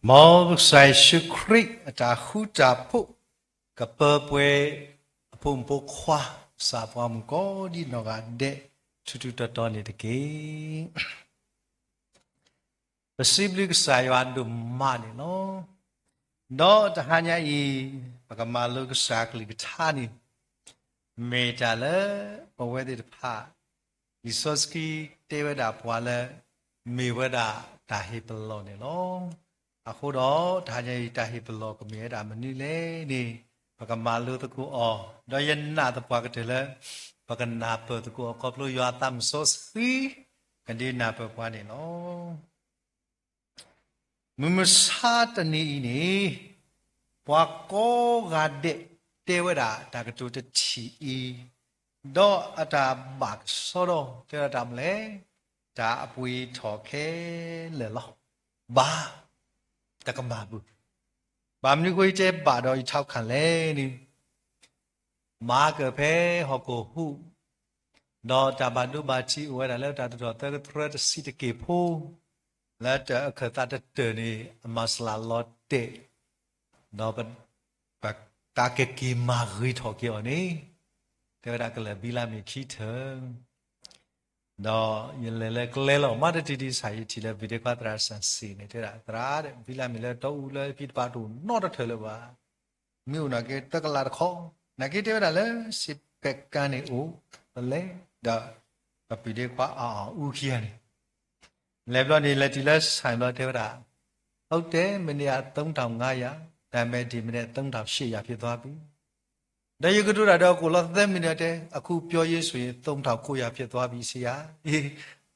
မ်ကစၢ်ယ့ၣ်ၡူးခရံာ်အတၢ်ဃူတၢ်ဖိး ကပၢၤပှဲၤအဖိမုၣ်ဖိခွါ ကစၢ်ပှၤမုၣ်ကီဒံနီၢ်ဂၤဒဲးထူးထူးတီၤတီၤန့ၣ်တက့ၢ်. ပစံးဘျုးကစၢ်ယွၤဒိၣ်မးန့ၣ်လီၤ. ဒီးတဟါညါအံၤ ပကမၤလိကစၢ်ကလုၢ်ကထါန့ၣ် မ့ၢ်တၢ်လၢပဝဲသ့ၣ်တဖၣ် လံာ်စီဆှံတဲဝဲဒၣ်ပှၤလၢ မ့ၢ်ဝဲဒၣ်တၢ်ဟ့ၣ်ပလီၢ်န့ၣ်လီၤ. အဃိဒီးတဟါညါအံၤ တၢ်ဟ့ၣ်ပလီၢ်ကမ့ၢ်ဝဲဒၣ်မနုၤလဲၣ်န့ၣ် ပကမၤလိသကိးအီၤ, ဒီးယနာ်သပှၢ်ကတၢၢ်လၢ ပကနၢ်ပၢၢ်သကိးအီၤ ခီဖျိယွၤအသးမုၢ်စီဆှံ ကဒုးနၢ်ပၢၢ်ပှၤန့ၣ်လီၤ. မုၢ်မဆါတနံၤအံၤန့ၣ် ပှၤကိးဂၤဒဲးတဲဝဲဒၣ်တၢ်ကတိၤတထံၣ်အံၤ, ဒီးအတၢ်ဘၣ်ကဆှီဒီး တဲဝဲဒၣ်တၢ်မနုၤလဲၣ်, တၢ်အပှ့ၤထီၣ်ခဲလၢာ်လီၤ. ဘၣ်, တကမၣ်ဘၣ်. ဘၣ်မနုၤအဃိယတဲဘၣ်ဒီးယထးခါလဲၣ်န့ၣ် မၤကၢၢ်ဖဲဟီၣ်ခိၣ်ဟူး, ဒီးတၢ်ဘၣ်ဒိဘၣ်ထံးအိၣ်ဝဲဒၣ်လၢတၢ်တတီၤသၢကတြၢတဆံးတက့ၢ်ဖိ, လၢတၢ်အခၢၣ်သးတတၢၢ်န့ၣ် အမၤစလၤလီၤတဲာ်, ဒီး တၢ်ကက့ၤမၤဂ့ၤထီၣ်က့ၤအီၤန့ၣ် တဲဝဲဒၣ်ကလၢၢ်ဘံလါမ့ၤခံထၢၣ် ဒီးယလဲၤလၢကျဲလီၤ မၤတတုၤဒံးဆၣ် ယထံၣ်လၢ video ခွါသရၣ်စၢ်စံးန့ၣ် တဲဝဲဒၣ် သရၣ် ဘံလါမ့ၤလၢတီအူလၢဖံတပၤတအိၣ်နီတထၢၣ်လၢၤဘၣ်. မ့ၢ်အိၣ်နာ်က့သၢကလးတခီ, နာ်က့တဲဝဲဒၣ်လၢ စ့းပဲးကါန့ၣ်အိၣ်, ပလဲၤဒီး ပပှ့ၤဒ့ခွါအီၣ်အီၣ်အူခံဂၤန့ၣ် လဲၤဘျီန့ၣ် လဲၤတုၤလၢဆၣ်ဘျီတဲဝဲဒၣ်, ဟုတ်တယ်, မနေ့က သုံးထောင်ငါးရာ, ဒါပေမဲ့ ဒီမနက် သုံးထောင်ရှစ်ရာဖြစ်သွားပြီ. ဒီးယကတိၤတၢ်ဒီးအကိာ်လီၤသၢမံးနံးတဲ, အခုပြောရေးဆိုရင် သုံးထောင်ကိုးရာဖြစ်သွားပြီဆရာ.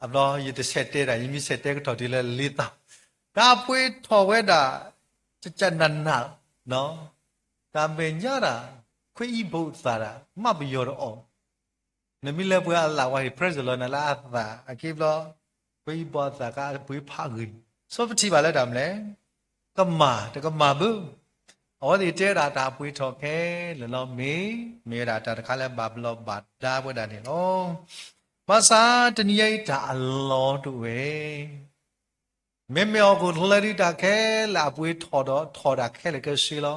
အဘျီယတဆဲးတဲတၢ် ယမ့ၢ်ဆဲးတဲကထီၣ်တုၤလၢ လေးသောင်း, တၢ်ပှ့ၤထီၣ်ဝဲဒၣ် ကကနးနး, တၢ်မဲာ်ညါတၢ် ခွ့အံၤဘိးသးတၢ် မ့ၢ်ပယီၤတအီၣ် နမ့ၢ်လဲၤပှ့ၤအလၣ်ဝဲဟ့ၣ် present လီၤနၤလၢအသး အက့ဘျီ ပှ့ၤအံၤဘိးအသးကပှ့ၤဖးဂ့ၤ, ဆိပထံၣ်ဘၣ်လၢတၢ်မနုၤလဲၣ်, ကမၣ်တကမၣ်ဘၣ်. အဝဲသ့ၣ်တဲဒၣ်တၢ်ပှ့ၤထီၣ်ခဲလၢာ်လီၤ မ့ၢ်, မ့ၢ်ဝဲဒၣ်တၢ်တခါလၢဘၣ်ဘျီးဘၣ်ဒါဝဲဒၣ်န့ၣ်လီၤ. ဘၣ်ဆၣ်တနံၤညါအံၤတၢ်အလီၢ်တအိၣ်ဝဲ မ့မ့ၢ်ဟီၣ်ခိၣ်ချၢဒုးတၢ်ခဲလၢာ်အပှ့ၤထီၣ်ဒီး ထီၣ်တၢ်ခဲလၢာ်ခဲဆ့လီၤ.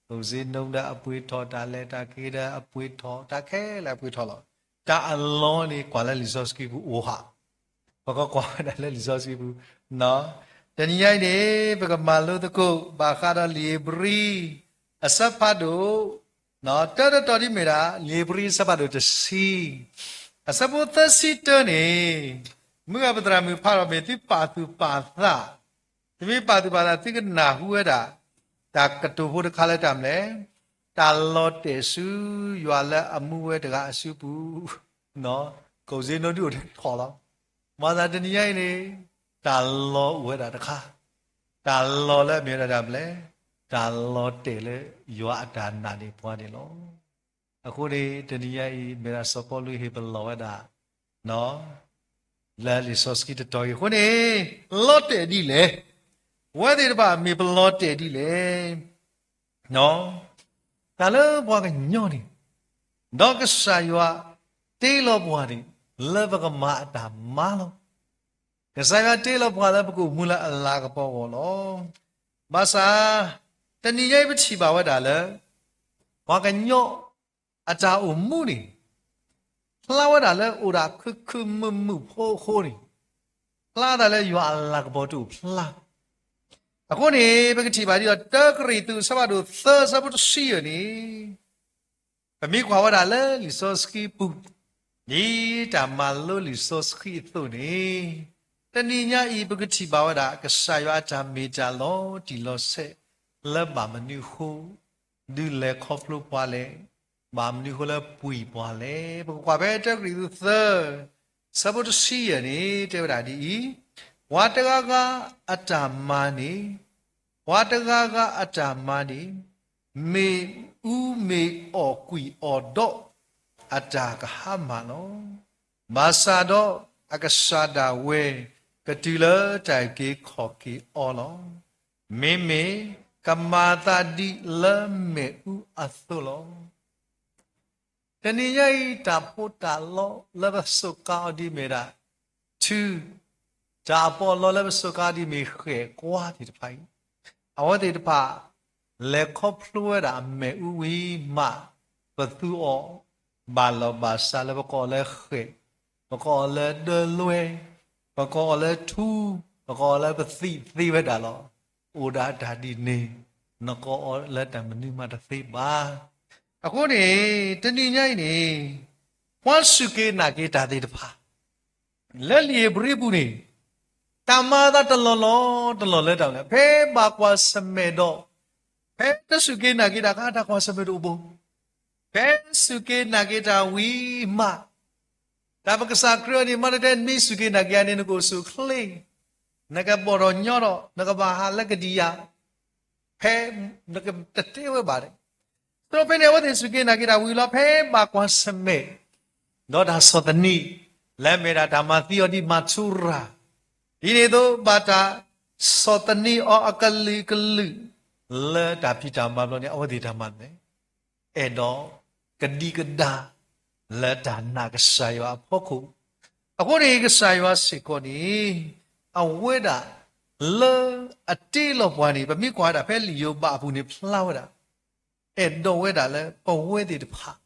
ကုန်ဈေးနှုန်းဒီးအပှ့ၤထီၣ်, တၢ်လဲၤတၢ်က့ၤဒီးအပှ့ၤထီၣ်, တၢ်ခဲလၢာ်အပှ့ၤထီၣ်လီၤ. တၢ်အလီၢ်န့ၣ်ကွၢ်လၢလံာ်စီဆှံပူၤအိၣ်ဟး, ပကကွၢ်ဝဲဒၣ်လၢလံာ်စီဆှံပူၤ, တနံၤညါအံၤန့ၣ် ပကမၤလိသကိး ဘၣ်ဃးဒီးလံာ်ဧ့ၤဘြံၤ အဆၢဖးဒိၣ် တၢ်တတီၤဒ်မ့ၢ်ဒၣ် လံာ်ဧ့ၤဘြံၤအဆၢဖးဒိၣ်တဆံ, အဆၢဖိသၢဆံတၢန့ၣ်, မုၢ်ဂၤပသရၣ်မုၣ်ဖးထီၣ်မ့ၢ်သုပာ်သူၣ်ပာ်သး, သုမ့ၢ်ပာ်သူၣ်ပာ်သး သုကနၢ်ဟူဝဲဒၣ် တၢ်ကတိၤဖိတခါလၢတၢ်မနုၤလဲၣ်, တၢ်လီၤတဲာ်ဆူယွၤလၢအမူဝဲတဂၤအစုပူၤ, ကိၣ်စ့နိဒုအိၣ်ထီၣ်လီၤ. မၤသးတနံၤညါအံၤန့ၣ် တၢ်လီၤအိၣ်ဝဲဒၣ်တခါ, တၢ်လီၤလၢအမ့ၢ်ဝဲဒၣ်တၢ်မနုၤလဲၣ်, တၢ်လီၤတဲာ်လၢယွၤအတၢ်နာ်န့ၢ်ပှၤန့ၣ်လီၤ. အဃိန့ၣ် တနံၤညါအံၤ မ့ၢ်ဒၣ်စီၤပီလူးဟ့ၣ်ပလီၢ်ဝဲဒၣ် လၢလံာ်စီဆှံတတီၤအံၤအဃိန့ၣ် လီၤတဲာ်ဒ်လဲၣ်, ဝဲသ့ၣ်တဖၣ်မ့ၢ်ပလီၤတဲာ်ဒ်လဲၣ်. တၢ်လၢပှၤကညီန့ၣ် ဒီးကစၢ်ယွၤတ့လီၤပှၤန့ၣ် လၢပကမၤအတၢ်မၤလီၤ. ကစၢ်ယွၤတ့လီၤပှၤလၢပကအိၣ်မူလၢအလၤကပီၤအဂီၢ်လီၤ. ဘၣ်ဆၣ် တနံၤညါအံၤပထံၣ်ဘၣ်ဝဲဒၣ်လၢ ပှၤကညီအတၢ်အိၣ်မူန့ၣ် ဖျါဝဲဒၣ်လၢအိၣ်ဒၣ်ခုခုမုာ်မုာ်ဖိအဃိန့ၣ် ဖျါတၢ်လၢယွၤအလၤကပီၤတအိၣ်ဖျါ. အဃိန့ၣ် ပကထံၣ်ဘၣ်ဒ်ဒီး တၢကရံၣ်သူး အဆၢဖးဒိၣ်သၢ အဆၢဖိတဆံယဲၢ်န့ၣ် ပမ့ၢ်ကွၢ်ဝဲဒၣ်လၢလံာ်စီဆှံပူၤ ဒ်တၢ်မၤလိလံာ်စီဆှံအသိးန့ၣ် တနံၤညါအံၤ ပကထံၣ်ဘၣ်ဝဲဒၣ် ကစၢ်ယွၤအတၢ်မ့ၢ်တၢ်လီၤတံၢ်လီၤဆဲး လၢဘၣ်မနုၤအဃိ ဒုးလဲၤခီဖျိပှၤလဲၣ်, ဘၣ်မနုၤအဃိလၢပှံၢ်ပှၤလဲၣ်. ပကကွၢ်ဖဲတၢကရံၣ်သူးသၢ အဆၢဖိတဆံယဲၢ်န့ၣ် တဲဝဲဒၣ်ဒ်အံၤ, ပှၤတဂၤဂၤအတၢ်မၤန့ၣ် ပှၤတဂၤဂၤအတၢ်မၤန့ၣ် မ့ၣ်အူမ့ၣ်အီၣ်ကွံာ်အီၤဒီး အတၢ်ကဟါမၢ်လီၤ. ဘၣ်ဆၣ်ဒီးအကစၢ်ဒၣ်ဝဲ ကတုၤလၢတၢ်အုၣ်က့ၤခီၣ်က့ၤအီၤလီၤ. မ့မ့ၢ်ကမၤသးဒ်လၢမ့ၣ်အူအသိးလီၤ. တနံၤညါအံၤ တၢ်ဖိတၢ်လီလၢပစူးကါအီၤဒ်မ့ၢ်ဒၣ် ထု, တၢ်အပီးအလီလၢပစူးကါအီၤဒ်မ့ၢ်ဃဲၣ်ကွါသ့ၣ်တဖၣ်အံၤ, အဝဲသ့ၣ်တဖၣ် လဲၤခီဖျိဝဲဒၣ်အမ့ၣ်အူဝံၤမး ပသူအီၤ ဘၣ်လီၢ်ဘၣ်စးလၢပကိးအီၤလၢဃဲၣ်, ပကိးအီၤလၢဒၢလွဲ, ပကိးအီၤလၢထူ, ပကိးအီၤလၢပသံၣ်သ့ဝဲဒၣ်လီၤ. အိၣ်ဒၣ်တၢ်ဒ်န့ၣ် နကိးအီၤလၢတၢ်မနုၤမးတသ့ဘၣ်. အဃိန့ၣ် တနံၤညါအံၤန့ၣ် ပှၤစူၢ်က့ၤနာ်က့ၤတၢ်သ့ၣ်တဖၣ် လၢလံာ်ဧ့ၤဘြံၤပူၤန့ၣ် တၢ်မၤအသးတလီၢ်လီၢ်တလီၢ်လၢတၢ်လဲၣ်, ဖဲဘၣ်ကွၢ်ဆၢၣ်မဲာ်ဒီး ဖဲတစူၢ်က့ၤနာ်က့ၤတၢ်အခါ တၢ်ကွၢ်ဆၢၣ်မဲာ်တအိၣ်ဘၣ်. ဖဲစူၢ်က့ၤနာ်က့ၤတၢ်ဝံၤမး တၢ်ပကစၢ်ခရံာ်အီၤန့ၣ် မ့ၢ်တတဲနမ့ၢ်စူၢ်က့ၤနာ်က့ၤအီၤန့ၣ် နကအိၣ်ဆူၣ်အိၣ်ချ့, နကဘီၣ်ထီၣ်ညီထီၣ်, နကဘၣ်ဟးလၢကဒံယၤ, ဖဲနကတတဲဝဲဘၣ်န့ၣ်. ဒီးဖဲန့ၣ်အဝဲသ့ၣ်စူၢ်က့ၤနာ်က့ၤတၢ်ဝံၤလီၤ, ဖဲဘၣ်ကွၢ်ဆၢၣ်မဲာ် ဒီးတၢ်ဆီၣ်သနံး လၢအမ့ၢ်ဒၣ်တၢ်မၤသံအီၤဒ်မၤထူရၤ ဒ်န့ၣ်အသိး ဘၣ်တၢ်ဆီၣ်သနံးအီၤအကလုာ်ကလုာ် လၢတၢ်ဖံးတၢ်မၤဘျီန့ၣ် အဝဲသ့ၣ်တၢ်မၤလဲၣ် အဲၣ်ဒိးကဒံကဒါ လၢတၢ်နာ်ကစၢ်ယွၤအဖီခိၣ်. အဃိန့ၣ် ကစၢ်ယွၤစ့ၢ်ကီးန့ၣ် အဝဲဒၣ်လၢအတ့လီၤပှၤန့ၣ် ပမ့ၢ်ကွၢ်ဝဲဒၣ်ဖဲလံာ်ယိၤဘးအပူၤန့ၣ် ဖျါဝဲဒၣ် အဲၣ်ဒိးဝဲဒၣ်လၢပဝဲသ့ၣ်တဖၣ်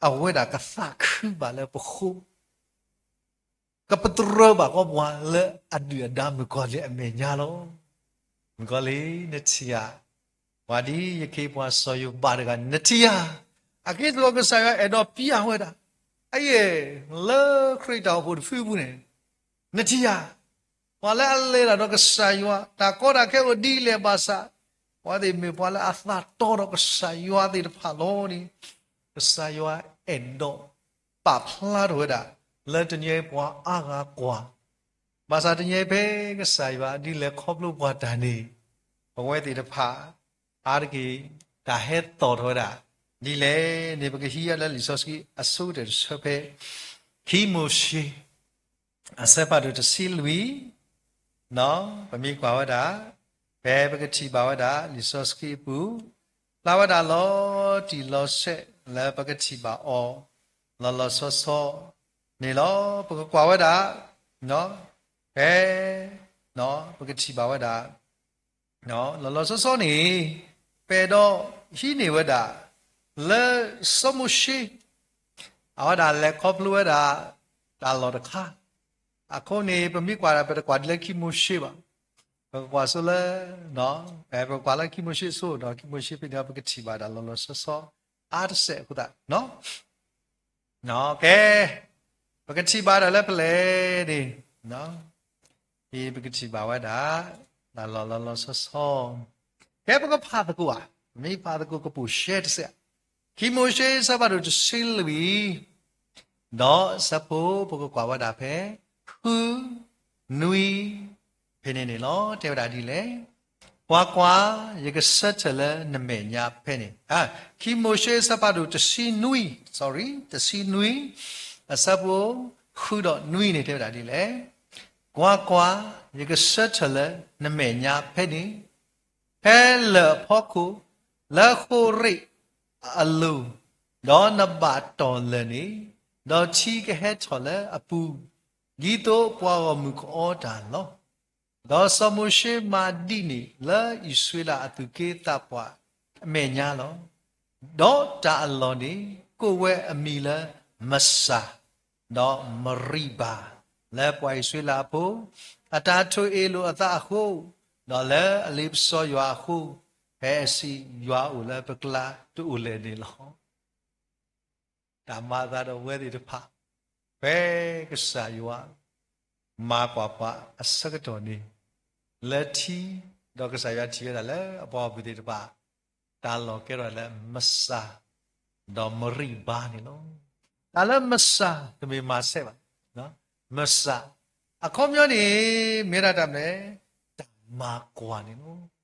အဝဲဒၣ်ကသးခုဘၣ်လၢပဃိ ကပတြၢၤဘၣ်ဃီပှၤလၢအဒုၣ်အဒါမုၣ်ကီၤလံၢ်အမဲာ်ညါလီၤ. မုၣ်ကီၤလံၢ် နထံၣ်ဧါ, ပှၤဒ်ယခ့ပှၤစီၤယိၤဘးတဂၤန့ၣ် နထံၣ်ဧါ. အက့ၢ်အဂီၤ ကစၢ်ယွၤအဲၣ်ဒိးပျၢ်ဝဲဒၣ် အယဲၢ် လၢခရံာ်တၢ်အိၣ်ဖှိၣ်တဖုအပူၤန့ၣ် နထံၣ်ဧါ. ပှၤလၢအလဲၤတၢ်ဒီးကစၢ်ယွၤ တၢ်ကီတၢ်ခဲအိၣ်ဒ်လဲၣ်ဘၣ်ဆၣ် ပှၤသ့ၣ်မ့ၢ်ပှၤလၢအသးတီဒီးကစၢ်ယွၤသ့ၣ်တဖၣ်လီၤန့ၣ် ကစၢ်ယွၤအဲၣ်ဒိးပာ်ဖျါထီၣ်ဝဲဒၣ် လၢတနံၤအံၤပှၤအါဂၤကွၢ် ဘၣ်ဆၣ်တနံၤအံၤဖဲကစၢ်ယွၤဒ်လဲၤခီဖျိပှၤတၢ်န့ၣ် ပဝဲသ့ၣ်တဖၣ် အါတက့ၢ် တၢ်ဟဲသီၣ်ထီၣ်ဝဲဒၣ် ဒ်လဲၣ်န့ၣ် ပကဟံးအါလၢလံာ်စီဆှံအဆိကတၢၢ်တဆၢဖဲ ခံမိၤၡ့ အဆၢဖးဒိၣ်တဆံလွံၢ် ပမ့ၢ်ကွၢ်ဝဲဒၣ် ဖဲပကထံၣ်ဘၣ်ဝဲဒၣ် လံာ်စီဆှံအပူၤ ဖျါဝဲဒၣ်လီၤတံၢ်လီၤဆဲးလၢပကထံၣ်ဘၣ်အီၤ လီၤလီၤဆီဆီန့ၣ်လီၤ. ပကကွၢ်ဝဲဒၣ် ဖဲ ပကထံၣ်ဘၣ်ဝဲဒၣ် လီၤလီၤဆီဆီန့ၣ် ပအဲၣ်ဒိးဟံးန့ၢ်ဝဲဒၣ် လၢစီၤမိၤၡ့ အဝဲဒၣ်လဲၤခီဖျိဝဲဒၣ် တၢ်လီၢ်တခါ, အဃိန့ၣ် ပမ့ၢ်ကွၢ် ပတကွၢ်ဒ်လၢခံမိၤၡ့ဘၣ်, ပကကွၢ်ဆိလၢ ပကွၢ်လၢခံမိၤၡ့ဆိဒီး ခံမိၤၡ့ဖဲန့ၣ် ပကထံၣ်ဘၣ်ဒၣ်လီၤလီၤဆီဆီ အါတစဲးအဃိသတး ကဲ ပကထံၣ်ဘၣ်ဒၣ်လၢဖဲလဲၣ်န့ၣ် ပကထံၣ်ဘၣ်ဝဲဒၣ် တၢ်လီၢ်လီၤလီၤဆီဆီ, ကဲ ပကဖးသကိးဧါ, ပမ့ၢ်ဖးသကိးကပိာ်ရှဲတစဲး, ခံမိၤၡ့ဆၢဖးဒိၣ်တဆံလွံၢ် ဒီးဆၢဖိပကကွၢ်ဝဲဒၣ်ဖဲ ဃု နွံ ဖဲန့ၣ်န့ၣ်လီၤ. တဲဝဲဒၣ်ဒ်လဲၣ်, ကွၢ်ကွၢ်, ယကဆၢထၢၣ်လၢနမဲာ်ညါဖဲန့ၣ်, ခံမိၤၡ့ဆၢဖးဒိၣ်တဆံနွံ, sorry, တဆံနွံ အဆၢဖိ ဃုဒီးနွံန့ၣ် တဲဝဲဒၣ်ဒ်လဲၣ်, ကွၢ်ကွၢ်, ယကဆၢထၢၣ်လၢနမဲာ်ညါဖဲန့ၣ်, ဖဲလၢၢ်အဖီခိၣ်, လၢဃိရ့းအလိၤ, ဒီးနဘၣ်တီၢ်လၢာ်န့ၣ်, ဒီးထံကဟဲထီၣ်လၢအပူၤ, ဒ်သိးပှၤဂီၢ်မုၢ်ကအီတၢ်လီၤ. ဒီးစီၤမိၤၡ့မၤဒ်န့ၣ်လၢအံၣ်စရ့လးအသူၣ်က့သးပှၢ်အမဲာ်ညါလီၤ. ဒီးတၢ်အလီၢ်န့ၣ်ကိးဝဲအမံၤလၢမစၤ ဒီးမရံဘၤ, လၢပှၤအံၣ်စရ့လးဖိ အတၢ်ထိၣ်အ့ၣ်လိာ်အသးအဃိ, ဒီးလၢအလ့ပစီယွၤအဃိ, ဖဲအစံးယွၤအိၣ်လၢပကျါတအိၣ်လဲၣ်န့ၣ်လီၤ. တၢ်မၤအသးဒီးအဝဲသ့ၣ်တဖၣ် ဖဲကစၢ်ယွၤမၤကွၢ်ပှၤအဆၢကတီၢ်န့ၣ် လၢထံ, ဒီးကစၢ်ယွၤထံၣ်ဝဲဒၣ်လၢအပှၤဂီၢ်မုၢ်သ့ၣ်တဖၣ် တၢ်လီၢ်ကဲထီၣ်လၢမစၤ ဒီးမရံဘၤန့ၣ်လီၤ. တၢ်လၢမစၤတမ့ၢ်မၤဆဲးဘၣ်, မစၤ အခီပညီန့ၣ် မ့ၢ်ဒၣ်တၢ်မနုၤလဲၣ်, တၢ်မၤကွၢ်န့ၣ်လီၤ.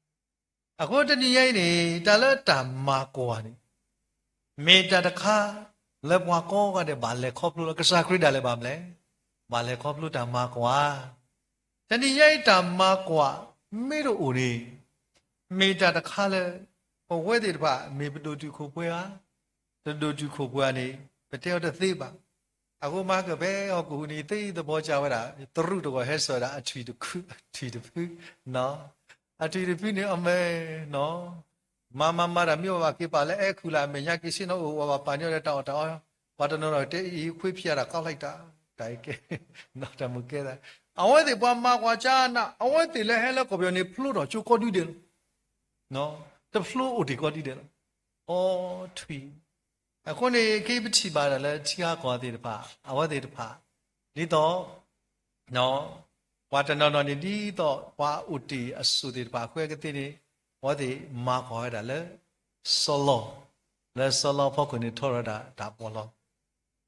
အဃိတနံၤညါအံၤန့ၣ် တၢ်လၢတၢ်မၤကွၢ်န့ၣ် မ့ၢ်တၢ်တခါလၢပှၤကိးဂၤဒဲးဘၣ်လဲၤခီဖျိလီၤ. ကစၢ်ခရံာ်ဒၣ်လဲာ်ဘၣ်မနုၤလဲၣ်, ဘၣ်လဲၤခီဖျိတၢ်မၤကွၢ်. တနံၤညါအံၤတၢ်မၤကွၢ်မ့ၢ်တအိၣ်န့ၣ် မ့ၢ်တၢ်တခါလၢ ပဝဲသ့ၣ်တဖၣ် မ့ၢ်ပဒိၣ်တုာ်ခိၣ်ပှဲၤဧါ, တဒိၣ်တုာ်ခိၣ်ပှဲၤဧါန့ၣ် ပတဲအီၤတသ့ဘၣ်. အဃိမၤကဖဲဟီၣ်ခိၣ်ဟူးန့ၣ် သ့သဘီကၢဝဲဒၣ် တရူးတဂီၢ်ဟဲစိာ်ဝဲဒၣ် အထွံၣ်တဖု, ထွံၣ်တဖု, နီၢ် အထွံၣ်တဖုန့ၣ် အမဲာ်နီၤ, မၤမၤမၤတၢ်မ့ၢ်ဝဲဘၣ်က့ၤပာ်လၢအဲၣ်ခူၣ်လၢအမဲာ်ညါက့ၤဆ့ၣ်နီၤအိၣ်ဝဲဘၣ်ပာ်န့ၢ်အီၤဒီးတၢ်အီၣ်တၢ်အီ, ပှၤတနီၤနီၤတဲအံၤခွ့ဖျါတၢ်ကီလၢတၢ်, တၢ်အံၤကဲ, တၢ်မုာ်ကဲသး, အဝဲသ့ၣ်ပှၤမၤကွၢ်ကၠါနး အဝဲသ့ၣ်လၢဟဲလၢကီၢ်ပယီၤန့ၣ် ဖျိထီၣ်ကၠိကိးဒုဒဲးလီၤ, တဖျိအိၣ်တ့ၢ်ကိးဒုဒဲးလီၤ, အီထွံၣ် အဃိန့ၣ် က့ပထံၣ်ဘၣ်ဒၣ်လၢထံဂၤကီၢ်ဂၤသ့ၣ်တဖၣ် အဝဲသ့ၣ်တဖၣ် ဒ်သိး ပှၤတနီၤနီၤန့ၣ် ဒ်သိးပှၤအိၣ်တ့ၢ်အစိၣ်သ့ၣ်တဖၣ် အဃိကသ့န့ၣ် အဝဲသ့ၣ်မၤကွၢ်ဝဲဒၣ်လၢ စီၤလီၤ, လၢစီၤလီၤအဖီခိၣ်န့ၣ်ထီထီၣ်ဝဲဒၣ်တၢ်ပီးလီၤ,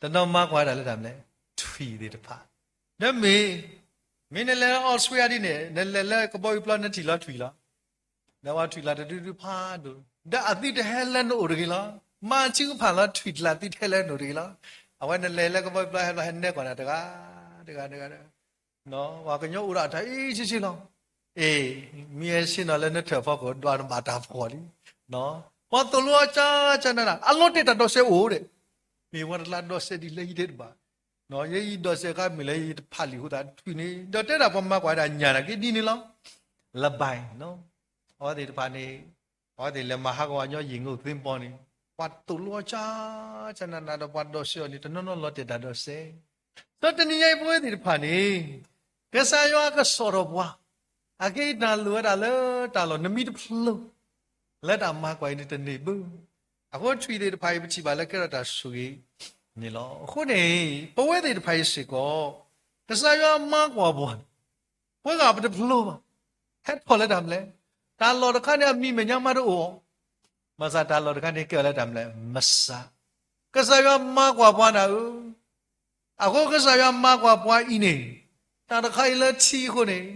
တနီၤမၤကွၢ်ဝဲဒၣ်လၢတၢ်မနုၤလဲၣ် ထွံၣ်သ့ၣ်တဖၣ်, ဒီးမ့ၢ်, မ့ၢ်နလဲၤလၢအီစထြ့လယါဒ်န့ၣ် နလဲၤလၢကဘီယူၤပျီနထံၣ်လီၤထွံၣ်လီၤ ဒီးပှၤထွံၣ်လီၤတဒုဒုဖးဒိၣ်, ဒီးအသုတဟဲလၢနအိၣ်တဂ့ၤလီၤ, မၤစုကဖၣ်လီၤထွံၣ်တလၢ်သုတဟဲလၢနအိၣ်တဂ့ၤလီၤ, အဝဲနလဲၤလၢကဘီယူၤပျီဟဲဘျီဟဲနဲၣ်ကွၢ်နၤတဂၤ, တဂၤတဂၤတဂၤ, ပှၤကညီအိၣ်ဒီးတၢ်အံၤဆ့ဆ့လီၤ, အ့ၣ်, မ့ၢ်ဟဲဆ့ၣ်နီၤလၢနထၢၣ်ဖီခိၣ် ဒွးနဘၣ်တၢ်ဖှီၣ်လံ, ပှၤသိၣ်လိအီၤကၠါကၠါနးနး အလီၤတဲာ်တၢ်ဒိးစဲးအိၣ်ဒီး, မ့ၢ်ပှၤတလါဒိးစဲးဒ်လဲၣ်ယတဲတဘၣ် ယဲယဒိးစဲးခါမ့ၢ်လၢယတဖးလံာ်ဟူသးထွံၣ်န့ၣ် ဒီးတဲဒၣ်ပှၤမၤကွၢ်ဒၣ်ညၣ်နာ်က့ဒ်န့ၣ်လီၤ, လၢဘၣ်နီၤ, အဝဲသ့ၣ်တဖၣ်န့ၣ်, အဝဲသ့ၣ်လဲၤမၤဟးဂီၤအညီယံာ်ငိၢ်သ့ၣ်ဘီန့ၣ်, ပှၤသိၣ်လိအီၤကၠါကၠါနးနးဒီးပှၤဒိးစဲးအီၤန့ၣ် တနီၤနီၤလီၤတဲာ်တၢ်ဒိးစဲး, ဒီးတနံၤညါအံၤပဝဲသ့ၣ်တဖၣ်န့ၣ် ကစၢ်ယွၤကစိာ်ထီၣ်ပှၤ, အက့ၤတၢ်လိၣ်ဝဲဒၣ်လၢတၢ်လီၢ်နမ့ၢ်တဖျိ လၢတၢ်မၤကွၢ်အံၤန့ၣ်တန့ၢ်ဘၣ်, အဃိထွံၣ်သ့ၣ်တဖၣ်အံၤပထံၣ်ဘၣ်လၢကဲထီၣ်တၢ်ဆိၣ်ဂ့ၤန့ၣ်လီၤ. အဃိန့ၣ် ပဝဲသ့ၣ်တဖၣ်အံၤစ့ၢ်ကီး ကစၢ်ယွၤမၤကွၢ်ပှၤန့ၣ် ပှၤဂၤပတဖျိဘၣ်, ဟဲထီၣ်လၢတၢ်မနုၤလဲၣ်, တၢ်လီၢ်တခါန့ၣ် အမံၤမဲာ်ညါမးတအိၣ်အီၤ, ဘၣ်ဆၣ်တၢ်လီၢ်တခါန့ၣ်ကဲထီၣ်လၢတၢ်မနုၤလဲၣ်, မစၢ်, ကစၢ်ယွၤမၤကွၢ်ပှၤနၤဧၢ, အဃိကစၢ်ယွၤမၤကွၢ်ပှၤအံၤန့ၣ်, တၢ်တခါအံၤလၢထံအဃိန့ၣ်,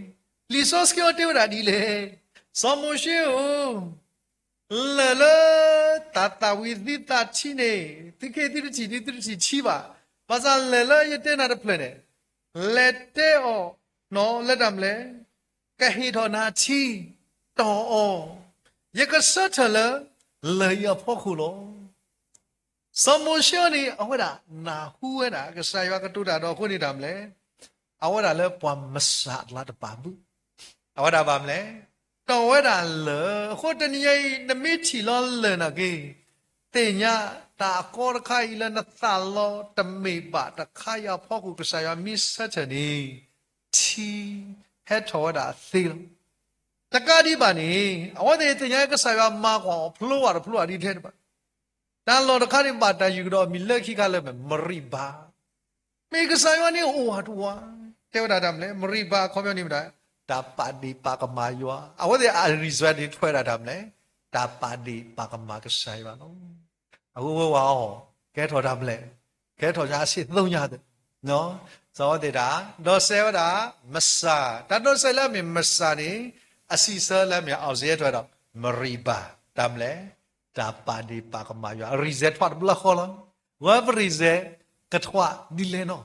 လံာ်စီဆှံအီၤတဲဝဲဒၣ်ဒ်လဲၣ်, စီၤမိၤၡ့ဧၢ, လၢၢ်လၢတၢ်သၣ်ဝံၤသုသးထံန့ၣ်, သုခ့သုတထံၣ်ဒ်သုတထံၣ်ထံဘၣ်, ဘၣ်ဆၣ်လၢၢ်လၢယတဲနၤတဖျၢၣ်န့ၣ်, လဲၤတဲအီၤနီၤလၢတၢ်မနုၤလဲၣ်, ကဟ့ၣ်ထီၣ်နၤထံ, တီၢ်အီၤ, ယကဆၢထၢၣ်လၢလၢၢ်အံၤအဖီခိၣ်လီၤ. စီၤမိၤၡ့န့ၣ် အဝဲဒၣ်နၢ်ဟူဝဲဒၣ် ကစၢ်ယွၤကတိၤတၢ်ဒီးအဃိန့ၣ်တၢ်မနုၤလဲၣ်, အဝဲဒၣ်လၢပှၤမစၢ်အကျါတပာ်ဘၣ်, အဝဲဒၣ်ဘၣ်မနုၤလဲၣ်, တီၢ်ဝဲဒၣ်လၢၢ်, အဃိတနံၤညါအံၤ နမ့ၢ်ထံၣ်လီၤလၢၢ်နာ်က့ၤ, သ့ၣ်ညါတၢ်အကီတခါအံၤလၢနသးလီတမ့ၢ်ဘၣ်တခါအံၤအဖီခိၣ် ကစၢ်ယွၤမ့ၢ်ဆၢထၢၣ်န့ၣ်, ထံဟဲထီၣ်ဝဲဒၣ်သ့လီၤ. တကးဒံးဘၣ်န့ၣ် အဝဲသ့ၣ်သ့ၣ်ညါကစၢ်ယွၤမၤကွၢ်အီၤဖျိဝဲတဖျိဝဲဒ်ထဲတဘၣ်, တၢ်လီၢ်တခါန့ၣ်ဘၣ်တၢ်ယုၢ်ကဒီးအမံၤလၢခံခါလၢမ့ၢ် မရံဘၤ, မ့ၢ်ကစၢ်ယွၤန့ၣ်အိၣ်ဝးတဝး, တဲဝဲဒၣ်တၢ်မနုၤလဲၣ်, မရံဘၤအခီပညီန့ၣ်မ့ၢ်ဒၣ်, တၢ်ပာ်ဒ့ၣ်ပာ်ကမၣ်ယွၤ, အဝဲသ့ၣ်အ result န့ၣ်ထွဲဒၣ်တၢ်မနုၤလဲၣ်, တၢ်ပာ်ဒ့ၣ်ပာ်ကမၣ်ကစၢ်ယွၤလီၤ. အဃိဝဲဝဲအီၤ, ကဲထီၣ်တၢ်မနုၤလဲၣ်, ကဲထီၣ်ညါအဆံးသိညါသ့ၣ်, စီၤဝဲသ့ၣ်တၢ်, ဒိးစဲးဝဲဒၣ်, မစၢ်, တၢ်ဒိးစဲးလၢအမ့ၢ်မစၢ်န့ၣ်, အစံးဆၢလၢအမ့ၢ် အီစဲးထွဲဒီး, မရံဘၤ, တၢ်မနုၤလဲၣ်, တၢ်ပာ်ဒ့ၣ်ပာ်ကမၣ်ယွၤ, အ result ထွဲတဘျီဃီလီၤ. ဝဲပ result ကထွဲဒ်လဲၣ်နီၤ.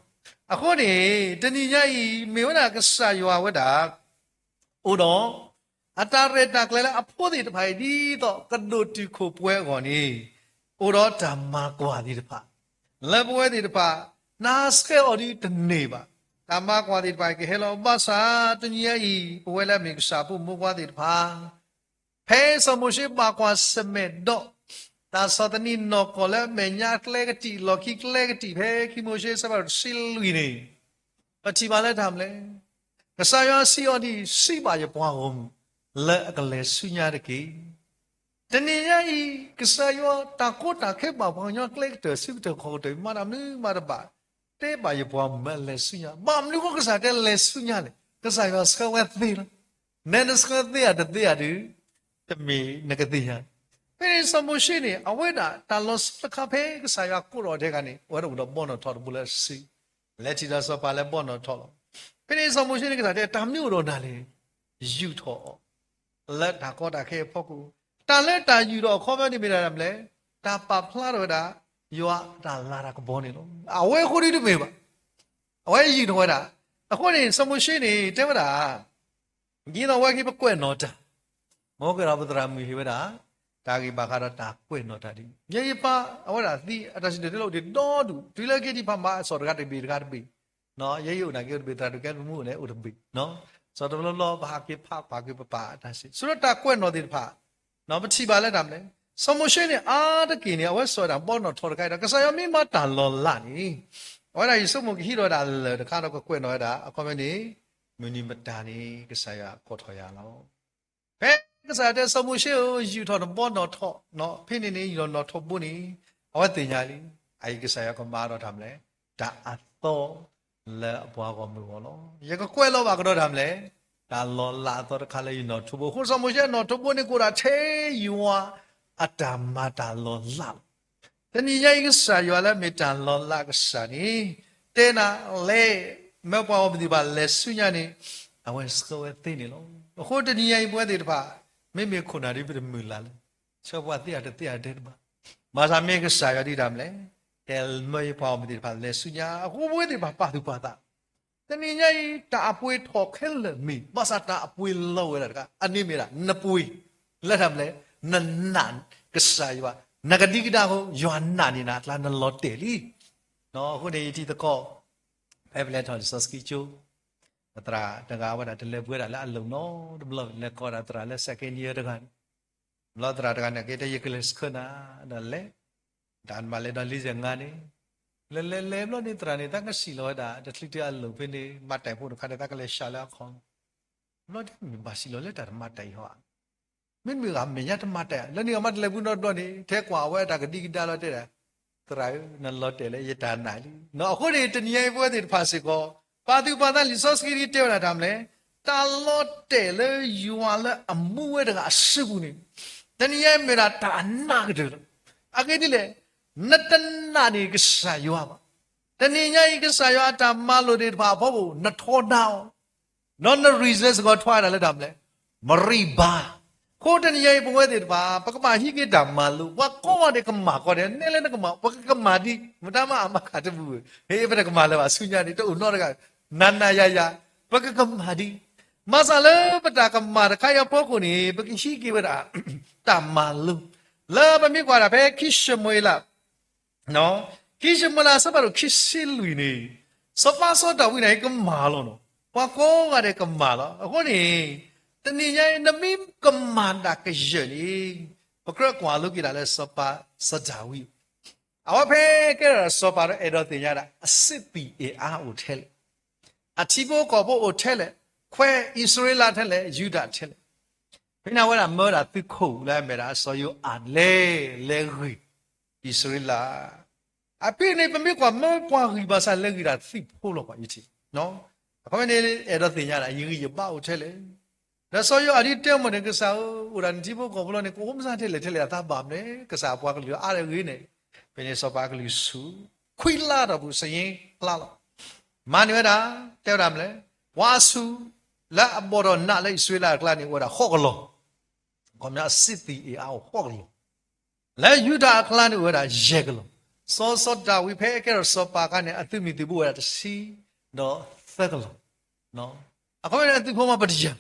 အဃိန့ၣ်, တနံၤညါအံၤ မ့ၢ်ဝဲဒၣ်ကစၢ်ယွၤဝဲဒၣ် အိၣ်ဒီး, အတၢ်ရဲၣ်တၢ်ကျဲၤလၢအဖိသ့ၣ်တဖၣ်အံၤဒ်သိးကဒိၣ်တုာ်ခိၣ်ပှဲၤအဂီၢ်န့ၣ်, အိၣ်ဒီးတၢ်မၤကွၢ်သ့ၣ်တဖၣ်, လၢပဝဲသ့ၣ်တဖၣ်, နၢ်ဆှဲးအီၤဒ်တန့ၢ်ဘၣ်, တၢ်မၤကွၢ်သ့ၣ်တဖၣ်ကဟဲလီၤဘၣ်ဆၣ် တနံၤညါအံၤ ပဝဲလၢအမ့ၢ်ကစၢ်ဖိမိၢ်ပှၢ်သ့ၣ်တဖၣ် ဖဲစီၤမိၤၡ့ဘၣ်ကွၢ်ဆၢၣ်မဲာ်ဒီး, တၢ်ဆီၣ်သနံးနီၢ်ကီၢ်လၢအမဲာ်ညါကျဲကတံာ် လီၢ်ခံကျဲကတံာ် ဖဲခံမိၤၡ့အဆၢဖးဒိၣ်တဆံလွံၢ်န့ၣ်, ပထံၣ်ဘၣ်လၢတၢ်မနုၤလဲၣ်, ကစၢ်ယွၤစံးအီၤဒ်အံၤ, စံးဘၣ်ယပှၤဂီၢ်မုၢ်, လၢအကလဲၤဆူညါတက့ၢ်. တနံၤညါအံၤ, ကစၢ်ယွၤတၢ်ကီတၢ်ခဲဘၣ်ပှၤကညီကျဲကတၢၢ် စုကတၢၢ်ခီၣ်ကတၢၢ် မၤတၢ်မနုၤမၤတဘၣ်, တဲဘၣ်ယပှၤမၢလဲၤဆူညါ, ဘၣ်မနုၤဃိကစၢ်တဲလဲၤဆူညါလဲၣ်, ကစၢ်ယွၤဆှၢဝဲသ့လီၤ. နဲနဆှၢသ့ဧါတသ့ဧါဒီး, တမ့ၢ်နကသ့ၣ်ညါ. ဖဲန့ၣ်စီၤမိၤၡ့န့ၣ် အဝဲဒၣ်တၢ်လီၤဆီတခါဖဲကစၢ်ယွၤကိးထီၣ်အီၤထဲတဂၤန့ၣ် အဝဲဒၣ်အိၣ်ဒီးဘီနီၣ်ထီၣ်တဘိလၢအစု, လဲၤထံၣ်ဒီးစီၤပၤလၢဘီနီၣ်ထီၣ်လီၤ. ဖဲန့ၣ်စီၤမိၤၡ့န့ၣ်ကစၢ်တဲ တၢ်မနုၤအိၣ်ဒီးနၤလဲၣ်, ယူာ်ထီၣ်အီၤ လၢတၢ်ကီတၢ်ခဲအဖီခိၣ်, တၢ်လၢတၢ်ယူာ်ထီၣ်အခီပညီန့ၣ်မ့ၢ်ဒၣ်တၢ်မနုၤလဲၣ်, တၢ်ပာ်ဖျါထီၣ်ဝဲဒၣ်, ယွၤတၢ်လၤတၢ်ကပီၤန့ၣ်လီၤ. အဝဲအဃိဒ်တမ့ၢ်ဘၣ်, အဝဲယူာ်ထီၣ်ဝဲဒၣ်. အဃိန့ၣ် စီၤမိၤၡ့န့ၣ် တဲဝဲဒၣ် ဒ်သိးအဝဲက့ၤပကွဲးနီၣ်တၢ်, မ်ကဒီးပသရၣ်မုၣ်ဟ့ၣ်ဝဲဒၣ်, တၢ်ဂ့ၢ်ဘၣ်ဃးဒီးတၢ်ကွဲးနီၣ်တၢ်ဒ်အံၤ, ယဲယပၢ်အဝဲဒၣ်သံအတၢ်စံၣ်တဲၤတဲလီၤအိၣ်တ့ၢ်ဒီဒူၣ်, တုၤလၢက့ၤဒံးဖးမၤအစီၣ်တဂၤတဘ့ၣ်တဂၤတဘ့ၣ်, ယဲယအိၣ်နာ်က့အိၣ်တဘ့ၣ် သရၣ်ဒိၣ်ကဲတမူအိၣ်န့ၣ်အိၣ်တဘ့ၣ်, နီၤ စီၤတဘျီဘျီ ပဟးက့ၤဖးကွၢ်က့ၤပပာ်အတၢ်စံး ဆိဒီးတၢ်ကွဲးနီၣ်သ့ၣ်တဖၣ်, ပထံၣ်ဘၣ်လၢတၢ်မနုၤလဲၣ်, စီၤမိၤၡ့န့ၣ် အါတက့ၢ်န့ၣ် အဝဲစိာ်ဝဲဒၣ်ဘီနီၣ်ထိးတခါအံၤဒီး ကစၢ်ယွၤမ့ၢ်မၤတၢ်လီၤလးန့ၣ်, အဝဲဒၣ်ယဆိကမိၣ်ကဟံးထီၣ်ဝဲဒၣ်လၢၢ်တခါဒီးကကွဲးနီၣ်ဝဲဒၣ် အခီပညီန့ၣ် မုၢ်နံၤမတၤန့ၣ် ကစၢ်ယွၤကိးထီၣ်ယၤလီၤ. ဖဲကစၢ်ယွၤတဲစီၤမိၤၡ့ဧၢ, ယူာ်ထီၣ်နဘီနီၣ်ထိး, ဖဲန့ၣ်န့ၣ် ယူာ်ထီၣ်နီၣ်ထိးဘိန့ၣ်, အဝဲသ့ၣ်ညါလံ, အအံၤကစၢ်ယွၤကမၤဒီးတၢ်မနုၤလဲၣ်, တၢ်အသီလၢအပှၤဂီၢ်မုၢ်အဂီၢ်လီၤ. ယကကွဲးလီၤဘၣ်ကဒီးတၢ်မနုၤလဲၣ်, တၢ်လီၤလးအသီတခါလၢယနီၣ်ထိးဘိ. အဃိစီၤမိၤၡ့အနီၣ်ထိးဘိန့ၣ်ကအိၣ်ဒၣ်ထဲယွၤအတၢ်မၤတၢ်လီၤလးလီၤ. တနံၤညါအံၤ ကစၢ်ယွၤလၢအမ့ၢ်တၢ်လီၤလးကစၢ်န့ၣ် တဲနၤလဲၤ, မၢပှၤဂီၢ်မုၢ်သ့ၣ်တဖၣ်လဲၤဆူညါန့ၣ် အဝဲဆှၢဝဲသ့န့ၣ်လီၤ. အဃိတနံၤညါအံၤ ပဝဲသ့ၣ်တဖၣ် မ့မ့ၢ်ခိၣ်နၢ်ဒ်ပတမုၢ်လၢ်လၢ ဆၢပှၤသ့အတသ့အတဲတဘၣ်. ဘၣ်ဆၣ်မ့ၢ်ကစၢ်ယွၤဒ်တၢ်မနုၤလဲၣ်, တဲမၢယပှၤဂီၢ်မုၢ်သ့ၣ်တဖၣ်လဲၤဆူညါ အဃိပဝဲသ့ၣ်တဖၣ်ပာ်သူၣ်ပာ်သး တနံၤညါအံၤ တၢ်အပှ့ၤထီၣ်ခဲလၢာ်မ့ၢ် ဘၣ်ဆၣ်တၢ်အပှ့ၤလီၤဝဲဒၣ်တခါ အန့ၣ်မ့ၢ်ဒၣ် နပှ့ၤ လၢတၢ်မနုၤလဲၣ်, နနာ်ကစၢ်ယွၤ, နကဒံကဒါအဃိ ယွၤနာ်န့ၢ်နၤအကျါ နလီၤတဲာ်လံ. အဃိန့ၣ် ယထံၣ်သကိး ဖဲပလဲၤထီၣ်လံာ်စီဆှံကၠိ ပသရၣ်တဂၤဝဲဒၣ်တလဲၤပှ့ၤဒၣ်လၢအလိၤနီတဘျီ လဲၤကိးဒၣ်သရၣ်လၢ second year တဂၤန့ၣ် ဘျီသရၣ်တဂၤန့ၣ် ကဲတဲယကလဲၤဆှၢနၤ ဒီးလဲၤ, တၢ်မၤလဲၤဒီးလံာ်စဲၣ်ငါန့ၣ်, လဲၤလဲၤလဲၤဘျီန့ၣ် သရၣ်န့ၣ် တၢ်ကစံၣ်လီၤဝဲဒၣ် တချုးတုၤအလိၤဖဲန့ၣ် မၤတၢ်ဖိတခါဒီး တၢ်ကလဲၤစှၤလၢအခီၣ်, ဘျီဒ်မ့ၢ်ဘၣ်စံၣ်လီၤလၢတၢ်တမၤတၢ်အံၤဟီဧါ မ့တမ့ၢ်ဂ့ၤ မဲာ်ညါတမၤတၢ် လၢန့ၣ်အမၤတလဲၤပူၤနီတဘျီန့ၣ် ထဲကွၢ်အဝဲအတၢ်ကဒံကဒါလီၤတဲဒၣ်, သရၣ်ဧၢ, နလီၤတဲာ်လၢယတၢ်နာ်လံ. အဃိန့ၣ် တနံၤညါအံၤပဝဲသ့ၣ်တဖၣ်စ့ၢ်ကီး ပာ်သူၣ်ပာ်သးလံာ်စီဆှံဒ်တဲဝဲဒၣ်တၢ်မနုၤလဲၣ်, တၢ်လီၤတဲာ်လၢယွၤလၢအမူဝဲတဂၤအစုပူၤန့ၣ်, တနံၤညါအံၤမ့ၢ်ဒၣ်တၢ်အနးကတၢၢ်လီၤ. အဂ့ၢ်ဒ်လဲၣ်, နတနာ်န့ၢ်ကစၢ်ယွၤဘၣ်. တနံၤညါအံၤကစၢ်ယွၤအတၢ်မၤလိာ်သ့ၣ်တဖၣ်အဖီခိၣ် နထီဒါအီၤ ဒီးန result စ့ၢ်ကီးထွဲဒၣ်လၢတၢ်မနုၤလဲၣ်, မရံဘါ. အဃိတနံၤညါအံၤပဝဲသ့ၣ်တဖၣ် ပကဘၣ်ဟံးက့ၤတၢ်မၤလိာ် ပှၤကိးဂၤဒဲးကမၤကိးဂၤဒဲး နဲလၢနကမၤ ပကကမၤဒ် မတၤမးအမၤခးတပူၤဧၢ, ဟ့ၣ် ပတကမၤလၢၤဘၣ် ဆူညါန့ၣ် တအိၣ်နီတဂၤ နၤနၤယၤယၤ ပကကမၤဒ် ဘၣ်ဆၣ်လၢပတၢ်ကမၣ်တခါအံၤအဖီခိၣ်န့ၣ် ပကဟံးက့ၤဝဲဒၣ် တၢ်မၤလိာ် လၢပမ့ၢ်ကွၢ်ဒၣ်ဖဲခံၡမူၤအ့လး ခံၡမူၤအ့လးအဆၢဖးဒိၣ်ခံဆံလွံၢ်န့ၣ် စီၤပၤစီၤဒၤဝံးန့ၣ် ကမၣ်လီၤနီၤ, ပှၤကိးဂၤဒဲးကမၣ်လီၤ. အဃိန့ၣ် တနံၤညါအံၤ နမ့ၢ်ကမၣ်တၢ်ကယၢၢ်န့ၣ် ပကြၢးကွၢ်လိက့ၤဒၣ်လၢစီၤပၤစီၤဒၤဝံး အဝဲဖဲကဲထီၣ်စီၤပၤဒီး အဲၣ်ဒိးသ့ၣ်ညါဒၣ် အစ့သံၣ်အ့ၣ်အါအိၣ်ထဲလဲၣ်, အထံဖိကီၢ်ဖိအိၣ်ထဲလဲၣ်, ခွဲးအံၣ်စရ့လးထဲလဲၣ်, ယူဒၤထဲလဲၣ်. ဖဲန့ၣ်အဝဲဒၣ်မၢဒၣ်သုးခိၣ်လၢအမ့ၢ်ဒၣ်စီၤယိၤအၤလဲၤ လဲၤဂံၢ်အံၣ်စရ့လး အဖဲန့ၣ် ပမ့ၢ်ကွၢ်မၢပှၤဂံၢ်ဘၣ်ဆၣ်လဲၤဂံၢ်ဒၣ်သုးဖိလီၤပှၤယထံၣ်, အခီပညီန့ၣ် အဲၣ်ဒိးသ့ၣ်ညါဒၣ် ယဂံၢ်ယဘါအိၣ်ထဲလဲၣ်. ဒီးစီၤယိၤအၤဒ်တဲမ့ၢ်န့ၣ် ကစၢ်ဧၢ, အိၣ်ဒၣ်နထံဖိကီၢ်ဖိလီၤန့ၣ် ကအိၣ်မုာ်စၢ်ထဲလဲၣ်ထဲလဲၣ် အသးဘၣ်မနုၤလဲၣ်, ကစၢ်အပှၤကလုာ်အါတဂ့ၤန့ၣ်, ဖဲန့ၣ်စီၤပၤကလုာ်ဆူၣ်, ခွံလါတီၢ်ပူၤ စယ့ကျါလီၤ. မၤန့ၢ်ဝဲဒၣ်, တဲဝဲဒၣ်မနုၤလဲၣ်, ပှၤဆူၣ်လၢအဘီၣ်ထီၣ်နးလၢအံၣ်စရ့လးအကျါန့ၣ် အိၣ်ဝဲဒၣ်ဃိးကလီၤ ခီပညီအစ့သံၣ်အ့ၣ်အါအိၣ်ဃိးကလီၤ, လၢယူဒၤအကျါန့ၣ်အိၣ်ဝဲဒၣ်ယဲၢ်ကလီၤ, စီၤစီၤဒၤဝံးဖဲအကဲထီၣ်စီၤပၤအခါန့ၣ် အသုးမုၢ်သံၣ်ဘိဝဲဒၣ်တဆံဒီးသၢကလီၤ, အခီပညီန့ၣ် အသုးဖိမ့ၢ်ပတယၢၢ်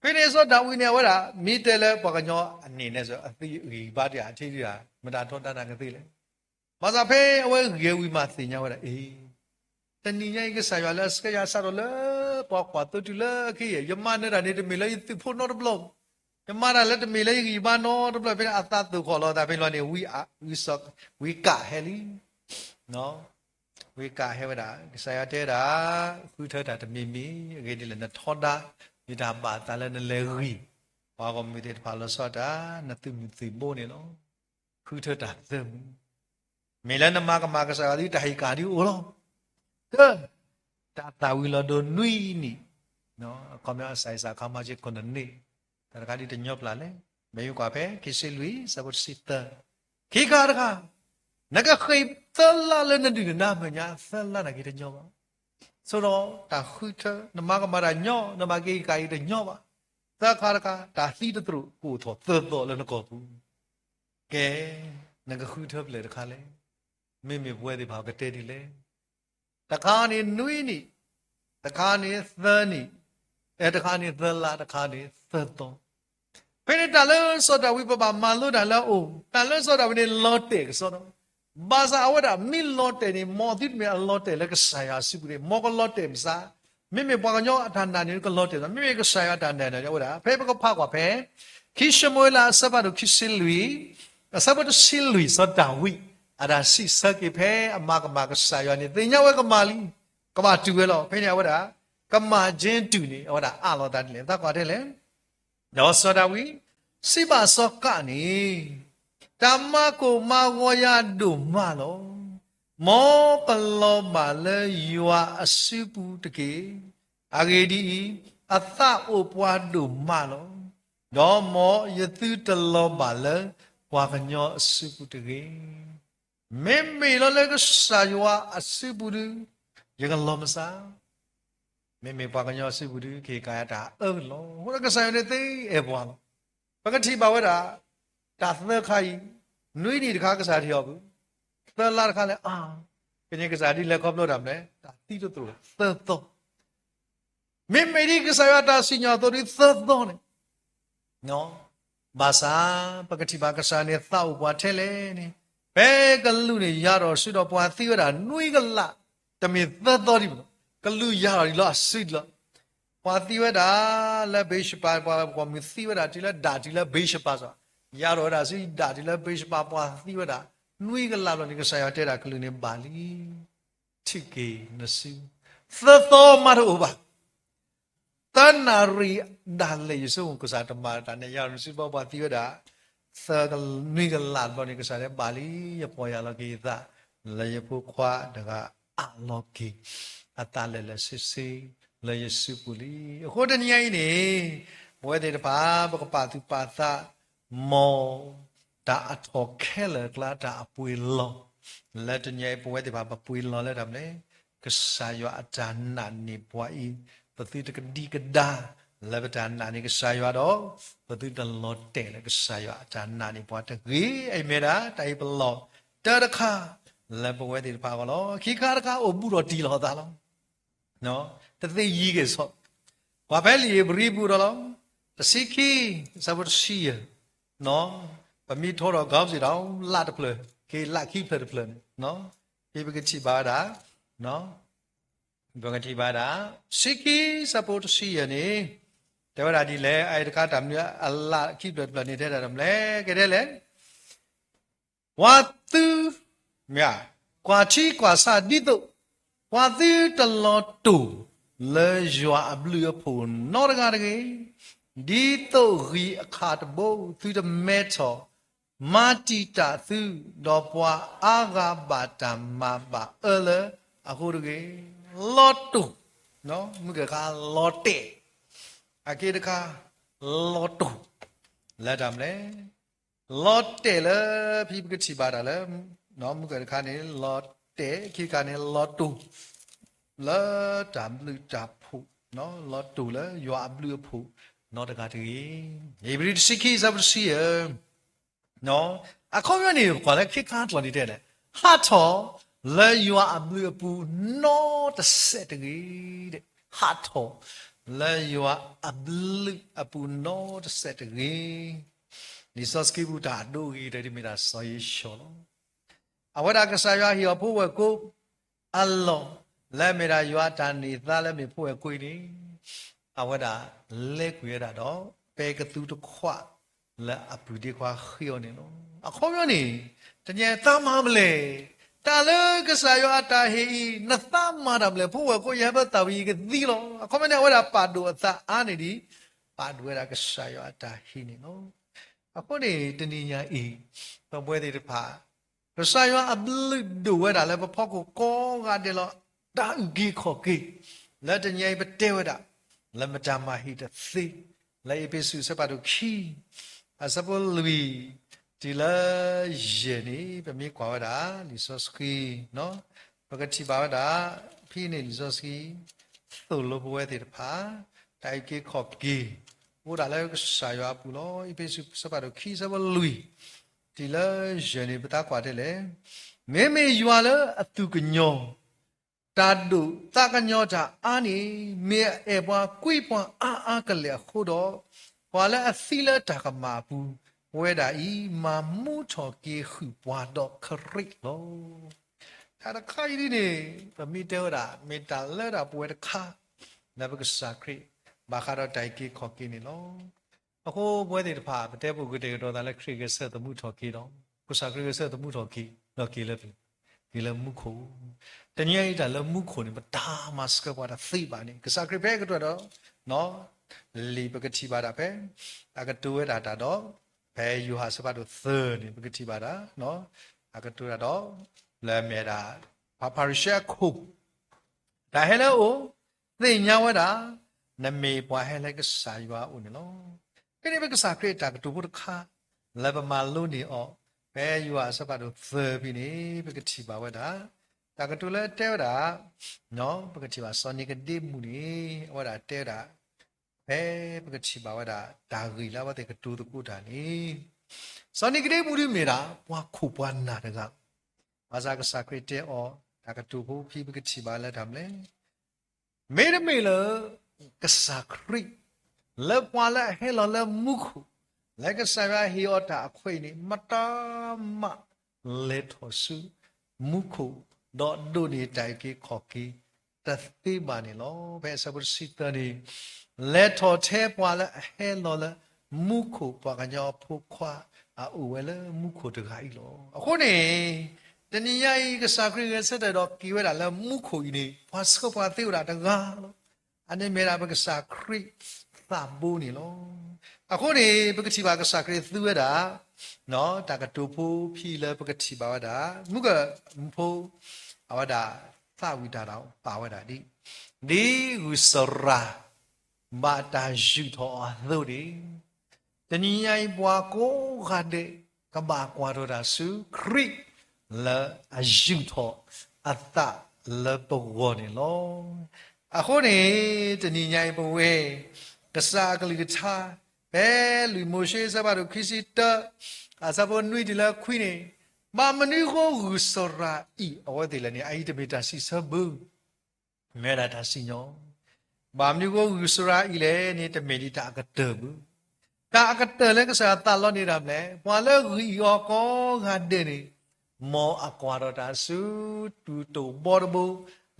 ဖဲန့ၣ်စီၤဒၤဝံးန့ၣ် အဝဲဒၣ် မ့ၢ်တဲလၢပှၤကညီအန့ၣ်န့ၣ် အသုးဂံၢ်ဘါတဂၤ အထံတဂၤ မတၤထီဒါတၢ်ကသ့လဲၣ်. ဘၣ်ဆၣ်ဖဲအဝဲဂဲၤဝံၤမးသ့ၣ်ညါဝဲဒၣ် အ့ တနံၤညါအံၤကစၢ်ယွၤလၢအဆှၢယၤစးထီၣ်လၢပှၤကွၢ်သိတုၤလၢခဲအံၤ ယမၤနၢၤတၢ်န့ၣ် တမ့ၢ်လၢယသုးဖိနီတဘျီ, ယမၤတၢ်လၢတမ့ၢ်လၢယဂံၢ်ယဘါနီတဘျီ ဖဲန့ၣ် အသးသိၣ်ဃီၣ်လီၤသးဖဲန့ၣ်လီၤန့ၣ် ဝံကးဟဲလံ ဝံကးဟဲဝဲဒၣ် ကစၢ်ယွၤတဲဝဲဒၣ် ဃုထၢတၢ်တမံၤမံၤ အဂ့ၢ်ဒ်လဲၣ် နထီဒါ ယတၢ်ဘၣ်အသးလၢနလဲၤဂံၢ် ပှၤဂီၢ်မုၢ်သ့ၣ်တဖၣ်လီၤဆီဒၣ်တၢ် နသုးမုၢ်သံၣ်ဘိန့ၣ်လီၤ. ဃုထၢတၢ်သၢမံၤ မ့ၢ်လၢနမၤကမၣ်ကစၢ်ယွၤဒ်တၢ်ဟ့ၣ်ကၣ်ဒ်အိၣ်လီၤ. တၢ်သၣ်ဝံၤလီၤဒိၣ်နွံနံၣ် အခီပညီ အစၢ်အံၣ်စၢ်ခါမါက့ခိၣ်နနံၣ် တၢ်တခါဒ်တညီပျၢ်လဲၣ် မ့ၢ်ယကွၢ်ဖဲ ခံဆံလွံၢ် ဆၢဖိတဆံသၢ ခံခါတခါ နကဃ့ၢ်သၢလါလၢနဒုၣ်နဒါမဲာ်ညါ သၢလါန့ၣ်က့တညီဘၣ်. ဆိဒီးတၢ်ဃုထၢ နမၤကမၣ်တၢ်ညီ နမၤက့ၤကၣ်အံၤတညီဘၣ်. သၢခါတခါ တၢ်သံတသရိာ်ကအိၣ်ထီၣ်သၢသီလၢနကီၢ်ပူၤ ကဲ နကဃုထၢဖျဲၣ်တခါလဲၣ်. မ့မ့ၢ်ပဝဲသ့ၣ်တဖၣ်ကတဲဒ်လဲၣ်. တခါန့ၣ်နွံနံၣ်, တခါန့ၣ်သၢနံၣ်, တခါန့ၣ်သၢလါ, တခါန့ၣ်သၢသီ. ဖဲန့ၣ်တၢ်လၢစီၤဒၤဝံးပဘၣ်မၤလိတၢ်လၢအအိၣ်, တၢ်လၢစီၤဒၤဝံးန့ၣ်လီၤတဲာ်ကစီဒီ, ဘၣ်ဆၣ်အဝဲဒၣ်မ့ၢ်လီၤတဲာ်န့ၣ် မ်အသုတမ့ၢ်အလီၤတဲာ်လၢကစၢ်ယွၤအစုပူၤန့ၣ် မ်ကလီၤတဲာ်မစါ မ့မ့ၢ်ပှၤကညီအတၢ်နာ်န့ၣ် ကလီၤတဲာ်လီၤ. မ့မ့ၢ်ကစၢ်ယွၤအတၢ်နာ်န့ၣ် အိၣ်ဝဲဒၣ် ဖဲပကဖးကွၢ်ဖဲ ခံၡမူၤအ့လးအဆၢဖးဒိၣ်ခံဆံလွံၢ်, အဆၢဖိတဆံလွံၢ် စီၤဒၤဝံး အတၢ်စံးဆၢက့ၤဖဲအမၤကမၣ်ကစၢ်ယွၤန့ၣ် သ့ၣ်ညါဝဲကမၣ်လံ, ကဘၣ်တူၢ်ဝဲလီၤ. ဖဲန့ၣ်အဝဲဒၣ် ကမၣ်က့ၤတူၢ်န့ၣ် အဝဲဒၣ်အးလီၤအသးဒ်လဲၣ်. ပသးကွၢ်ထဲလဲၣ် ဒီးစီၤဒၤဝံး စံးဘၣ်စီၤကးန့ၣ်, တၢ်မၤကိၢ်မၤဂီၤယၤဒိၣ်မးလီၤ. မ်ပလီၤဘၣ်လၢယွၤအစုပူၤတက့ၢ်. အဂ့ၢ်ဒ်အံၤ, အသးအိၣ်ပှၤဒိၣ်မးလီၤ. ဒီးမ်ယသုတလီၤဘၣ်လၢပှၤကညီအစုပူၤတဂ့ၤ. မ့မ့ၢ်လီၤလၢကစၢ်ယွၤအစုပူၤဒုး ယကလီၤမၢ်စၢ်, မ့မ့ၢ်ပှၤကညီအစုပူၤဒုး ကဟ့ၣ်ကဒါအတၢ်အၢလီၤ. အဃိဒီးကစၢ်ယွၤန့ၣ်သ့အဲၣ်ပှၤလီၤ. ပကထံၣ်ဘၣ်ဝဲဒၣ် တၢ်သၢခါအံၤ, နွံနံၣ်တခါကစၢ်ထံၣ်အီၤပူၤ, သၢလါတခါလၢအါ, ကန့ၢ်ကစၢ်ဒ်လဲၣ်ခီဖျိတၢ်မနုၤလဲၣ်, တၢ်သံတသရိာ်သၢသီ မ့မ့ၢ်ဒ်ကစၢ်ယွၤတၢ်စံၣ်ညီၣ်အသိးဒ်သၢသီန့ၣ်, ဘၣ်ဆၣ် ပကထံၣ်ဘၣ်ကစၢ်န့ၣ်သးအိၣ်ပှၤထဲလဲၣ်န့ၣ်, ဖဲကလူးန့ၣ်ယၤထီၣ်ဆူဒီးပှၤသံဝဲဒၣ်နွံကလး, တမ့ၢ်သၢသီဒံးဘၣ်, ကလူးယၤထီၣ်ဒံးလီၤအစုဒံးလီၤ. ပှၤသံဝဲဒၣ်လၢဘ့းၡဘၤ, ပှၤမုၢ်သံဝဲဒၣ်တုၤလၢဒၣ်တုၤလၢဘ့းၡဘၤစီၤ, ယၤထီၣ်ဝဲဒၣ်ဆူဒၣ်တုၤလၢဘ့းၡဘၤ, ပှၤသံဝဲဒၣ်နွံကလးဘျီန့ၣ် ကစၢ်ယွၤတဲဒၣ်ကလူးန့ၣ်ဘၣ်လံ ထံၣ်က့ၤနစု, သၢသီမးတအိၣ်ဘၣ်, သၢနၣ်ရံၣ်ဒၣ်လဲာ် ယဆိကမိၣ်ကစၢ်တမၤတၢ်န့ၣ် ယၤထီၣ်ဆူဘီပှၤသံဝဲဒၣ် သၢနွံကလးဘျီန့ၣ် ကစၢ်တဲဘၣ်လံ, ယပီၢ်ယၢ်လီၤက့ၤယသး လၢယဖိခွါတဂၤအးလီၤက့ၤ အသးလဲၤလဲၤဆ့ဆ့ လၢယစုပူၤလံ. အဃိတနံၤအံၤန့ၣ် ပဝဲသ့ၣ်တဖၣ် ပကပာ်သူၣ်ပာ်သး မ်တၢ်အထီၣ်ခဲလၢာ်အကျါ တၢ်အပှ့ၤလီၤ, လၢတနံၤအံၤ ပဝဲသ့ၣ်တဖၣ် ပပှ့ၤလီၤလၢတၢ်မနုၤလဲၣ်, ကစၢ်ယွၤအတၢ်နာ်န့ၢ်ပှၤအံၤ ပသုတကဒံကဒါ လၢပတၢ်နာ်န့ၢ်ကစၢ်ယွၤဒီး ပသုတလီၤတဲာ်လၢကစၢ်ယွၤအတၢ်နာ်န့ၢ်ပှၤတဂ့ၤ. အမ့ၢ်ဒၣ် တၢ်အံၤပလီၢ်တၢတခါ လၢပဝဲသ့ၣ်တဖၣ်အဂီၢ်လီၤ. ခံခါတခါ အိၣ်ဘူးထီၣ်တံၢ်လီၤအသးလီၤ. တသ့ယံၤက့ၤစီၤ, ကွၢ်ဖဲလံာ်ဧ့ၤဘြံၤပူၤဒီးလီၤ. တဆံခံ, အဆၢဖိတဆံယဲၢ်, ပမ့ၢ်ထီဒီး ကီၢ်စံၣ်ဒီး လၢတဖျၢၣ်, က့ၤလၢခံဖျၢၣ်တဖျၢၣ်န့ၣ်, ဖဲပကထံၣ်ဘၣ်ဝဲဒၣ်, ပကထံၣ်ဘၣ်ဝဲဒၣ်, တဆံခံ အဆၢဖိတဆံယဲၢ်န့ၣ်, တဲဝဲဒၣ်ဒ်လဲၣ်, အအံၤတခါတၢ်မနုၤအလၢခံဖျၢၣ်တဖျၢၣ်န့ၣ် တဲဒၣ်တၢ်မနုၤလဲၣ်, ကဲဒ်လဲၣ် ပှၤသု, မ့ၢ်, ကွၢ်ထံကွၢ်ဆးဒ်သိး, ပှၤသုတလီၤတိၢ်လၢယွၤအဘျုးအဖှိၣ်နီတဂၤတဂ့ၤ. ဒ်သိးဂံၢ်အခၣ်တဘိ သုတမဲထီၣ်, မၤတံာ်တာ်သု, ဒီးပှၤအါဂၤဘၣ်တၢ်မၤဘၣ်အၢလၢအဃိတဂ့ၤ. လီၤတိၢ်, မုၢ်ကခါလီၤတဲာ်, အက့တခါ, လီၤတိၢ်, လၢတၢ်မနုၤလဲၣ် လီၤတဲာ်လၢ ဖဲပကထံၣ်ဘၣ်တၢ်လၢ မုၢ်ကတခါန့ၣ် လီၤတဲာ်, ခံခါန့ၣ် လီၤတိၢ် လၢတၢ်ဘျုးတၢ်ဖှိၣ်, လီၤတိၢ်လၢယွၤအဘျုးအဖှိၣ်နီတဂၤတဂ့ၤ. ဧ့ၤဘြံၤတဆံခံ အဆၢဖိတဆံယဲၢ်, အခီပညီန့ၣ် ပကွၢ်လၢခံခါကျီၢ်န့ၣ်တဲလဲၣ်, ဟးထီၣ်လၢယွၤအဘျုးအပူၤနီတစဲးတဂ့ၤ, ဟးထီၣ်လၢယွၤအဘျုးအပူၤနီတစဲးတဂ့ၤ. လံာ်စီဆှံပူၤတၢ်အဒိအဂ့ၤတမ့ၢ်တၢ်စီၤယ့ၣ်ၡီးလီၤ. အဝဲဒၣ်ကစၢ်ယွၤဟ့ၣ်အီၤဖိဝဲၢ်ကိာ်အလီၢ် လၢအမ့ၢ်ဒၣ်ယွၤအတၢ်န့ၢ်သါလၢအမ့ၢ်ဖိဝဲၢ်ကိာ်အံၤန့ၣ်, အဝဲဒၣ်လဲၤကွံာ်ဝဲဒၣ်ဒီး ပဲကသူတခွးလၢအပုၢ်ဒ့ခွါဃ့အီၤန့ၣ်လီၤ. အခီပညီန့ၣ် တနံၤအံၤသးမၤမနုၤလဲၣ်, တၢ်လၢကစၢ်ယွၤအတၢ်ဟ့ၣ်အံၤ နသးမၤတၢ်မနုၤလဲၣ်, ဖိဝဲၢ်ကိာ် ယဟဲဘၢသးဝံၤ ယကသံလီၤ. အခီပညီန့ၣ် အဝဲဒၣ်ပာ်ဒိၣ်အသးအါန့ၢ်ဒံး ပာ်ဒိၣ်ဝဲဒၣ်ကစၢ်ယွၤအတၢ်ဟ့ၣ်န့ၣ်လီၤ. အဃိန့ၣ် တနံၤညါအံၤ ပဝဲသ့ၣ်တဖၣ် ကစၢ်ယွၤအဘျုးဒိၣ်ဝဲဒၣ်လၢပဖီခိၣ်ကိးဂၤဒဲးလီၤ. တၢ်အုၣ်က့ၤခီၣ်က့ၤ လၢတနံၤအံၤပတဲဝဲဒၣ် လၢမတၤမၤဟ့ၣ်တသ့, လၢအ့းဖ့းစူးအဆၢဖးဒိၣ်ခံ အဆၢဖိလွံၢ် တုၤလၢယဲၢ်န့ၣ် ပမ့ၢ်ကွၢ်ဝဲဒၣ် လံာ်စီဆှံ ပကထံၣ်ဘၣ်ဝဲဒၣ် ဖဲန့ၣ်လံာ်စီဆှံ သိၣ်လိပဝဲသ့ၣ်တဖၣ် တၢ်အုၣ်က့ၤခီၣ်က့ၤ အိၣ်ဒၣ်လၢကစၢ်ယွၤအပူၤလီၤ. အ့းဖ့းစူးအဆၢဖးဒိၣ်ခံ အဆၢဖိလွံၢ် တုၤလၢယဲၢ်န့ၣ် ပသးကွၢ်တဲလဲၣ်, မ့မ့ၢ်ယွၤလၢအသူၣ်ကညီၤ တၢ်ဒိၣ်သးကညီၤတၢ်အါန့ၣ် မ့ၢ်အအဲၣ်ပှၤကွံပှၤအါအါကလဲာ်အဃိဒီး, ပှၤလၢအသံလၢတၢ်ကမၣ်အပူၤ ပဝဲဒၣ်အံၤ မၤမူထီၣ်က့ၤဃုာ်ပှၤဒီးခရံာ်လီၤ. တၢ်တခါအံၤဒ်န့ၣ် ပမ့ၢ်တဲဝဲဒၣ် မ့ၢ်တၢ်လၢဒၣ်ပဝဲတခါ လၢပကစၢ်ခရံာ် ဘၣ်ဃးဒီးတၢ်အုၣ်က့ၤခီၣ်က့ၤန့ၣ်လီၤ. အဃိပဝဲသ့ၣ်တဖၣ် ပတဲပူၤကတဲာ်ကတီၤသးလၢခရံာ်ဂဲၤဆၢထၢၣ်သမူထီၣ်က့ၤဒီး ကစၢ်ခရံာ်ဂဲၤဆၢထၢၣ်သမူထီၣ်က့ၤ ဒီးက့ၤလၢပက့ၤလၢမူခိၣ်, တနံၤညါအံၤတၢ်လၢမူခိၣ်န့ၣ် ပတၢ်မၤစၢၤပှၤတသ့ဘၣ်န့ၣ် ကစၢ်ခရံာ်ဖဲကတိၤဒီး လံာ်ပကထံၣ်ဘၣ်တၢ်ဖဲ အကတိၤဝဲဒၣ်တၢ်ဒီး ဖဲယိၤဟၣ်အဆၢဖးဒိၣ်သၢန့ၣ် ပကထံၣ်ဘၣ်တၢ် အကတိၤတၢ်ဒီး လၢအမ့ၢ်ဒၣ် ပှၤဖၤရံၤၡဲအခိၣ် တၢ်ဟဲလၢအအိၣ် သ့ၣ်ညါဝဲဒၣ် နမ့ၢ်ပှၤဟဲလၢကစၢ်ယွၤအအိၣ်န့ၣ်လီၤ. ဖဲန့ၣ်ပကစၢ်ခရံာ်အတၢ်ကတိၤဖိတခါ လၢပမၤလိန့ၢ်အီၤ ဖဲယိၤဟၣ်အဆၢဖးဒိၣ်သၢဖဲန့ၣ် ပကထံၣ်ဘၣ်ဝဲဒၣ် တၢ်ကတိၤလၢတဲဝဲဒၣ် ပကထံၣ်ဘၣ်စီၤနံၤကဒ့မူးန့ၣ် အဝဲဒၣ်တဲဝဲဒၣ် ဖဲပကထံၣ်ဘၣ်ဝဲဒၣ် တၢ်ဂ့ၢ်လၢအဝဲသ့ၣ်ကတိၤသကိးတၢ်န့ၣ် စီၤနံၤကဒ့မူးဒ်မ့ၢ်ဒၣ် ပှၤခိၣ်ပှၤနၢ်တဂၤ ဘၣ်ဆၣ်ကစၢ်ခရံာ်တဲအီၤ တၢ်ကတိၤဖိဖဲပကထံၣ်ဘၣ်လၢတၢ်မနုၤလဲၣ် မ့တမ့ၢ်လၢ ကစၢ်ခရံာ် လၢပှၤလၢအဟဲလီၤလၢမူခိၣ် လၢကစၢ်ယွၤဟ့ၣ်အီၤတၢ်အခွဲးအံၤန့ၣ် မတၤမး လဲၤထီၣ်ဆူ မူခိၣ် ဒီးဒိးန့ၢ်တၢ်အုၣ်က့ၤခီၣ်က့ၤ တသ့ဘၣ်န့ၣ်လီၤ. ဖဲအဆၢဖိတဆံသၢန့ၣ် လဲၤထီၣ်ထဲပှၤလၢအဟဲလီၤလၢ မူခိၣ်ပှၤကညီအဖိခွါ အအိၣ်ဝဲလၢမူခိၣ်တဂၤအံၤလီၤ. အဃိန့ၣ် တနံၤညါအံၤ ကစၢ်ခရံာ်ဂဲၤဆၢထၢၣ်ဒီးက့ၤဝဲဒၣ်လၢမူခိၣ်အံၤန့ၣ် ပှၤဆှၢပှၤသ့ဝဲဒၣ်တဂၤလီၤ. အန့ၣ်မ့ၢ်ဒၣ်ပကစၢ်ခရံာ်သးဘိန့ၣ်လီၤ. အဃိန့ၣ် ပကထံၣ်ဘၣ်ကစၢ်ခရံာ်သူဝဲဒၣ် တၢ်ကတိၤဖိဖဲလၢပကထံၣ်ဘၣ်ဝဲဒၣ် မူကမူဖိ အဝဲဒၣ်သးဝံၣ်တၢ်ဒီးပာ်ဝဲဒၣ်ဒ် ဒ်ဂုၢ်စရၣ် ဘၣ်တၢ်ယူာ်ထီၣ်အီၤအသိးန့ၣ် တနံၤညါအံၤပှၤကိးဂၤဒဲး ကဘၣ်ကွၢ်ထီၣ်တၢ်ဆူခရံာ် လၢအယူာ်ထီၣ်အသးလၢပဂီၢ်န့ၣ်လီၤ. အဃိန့ၣ် တနံၤညါအံၤပဝဲ ကစၢ်အကလုၢ်ကထါ ဖဲလွံၢ်မိၤၡ့အဆၢဖးဒိၣ်ခံဆံတၢ အဆၢဖိနွံတုၤလၢခွံန့ၣ် ဘၣ်မနုၤဃိဂုၢ်စရၣ်အံၤ အဝဲသ့ၣ်လဲၣ်န့ၣ် အအံၤတမ့ၢ်တၢ်စံးဆၢဘၣ် မ့ၢ်ဝဲဒၣ်တၢ်စံၣ်ညီၣ်, ဘၣ်မနုၤဃိဂုၢ်စရၣ်အံၤလဲၣ်န့ၣ် တမ့ၢ်ဒ်တၢ်အကတၢၢ်ဘၣ်. တၢ်အကတၢၢ်လၢကစၢ်ယွၤသးလီန့ၢ်တၢ်မနုၤလဲၣ်, ပှၤလၢဂုၢ်အီၤကိးဂၤဒဲးန့ၣ်, မ်အကွၢ်ထီၣ်တၢ်ဆူ တူၢ်တိာ်ဘီတဘိ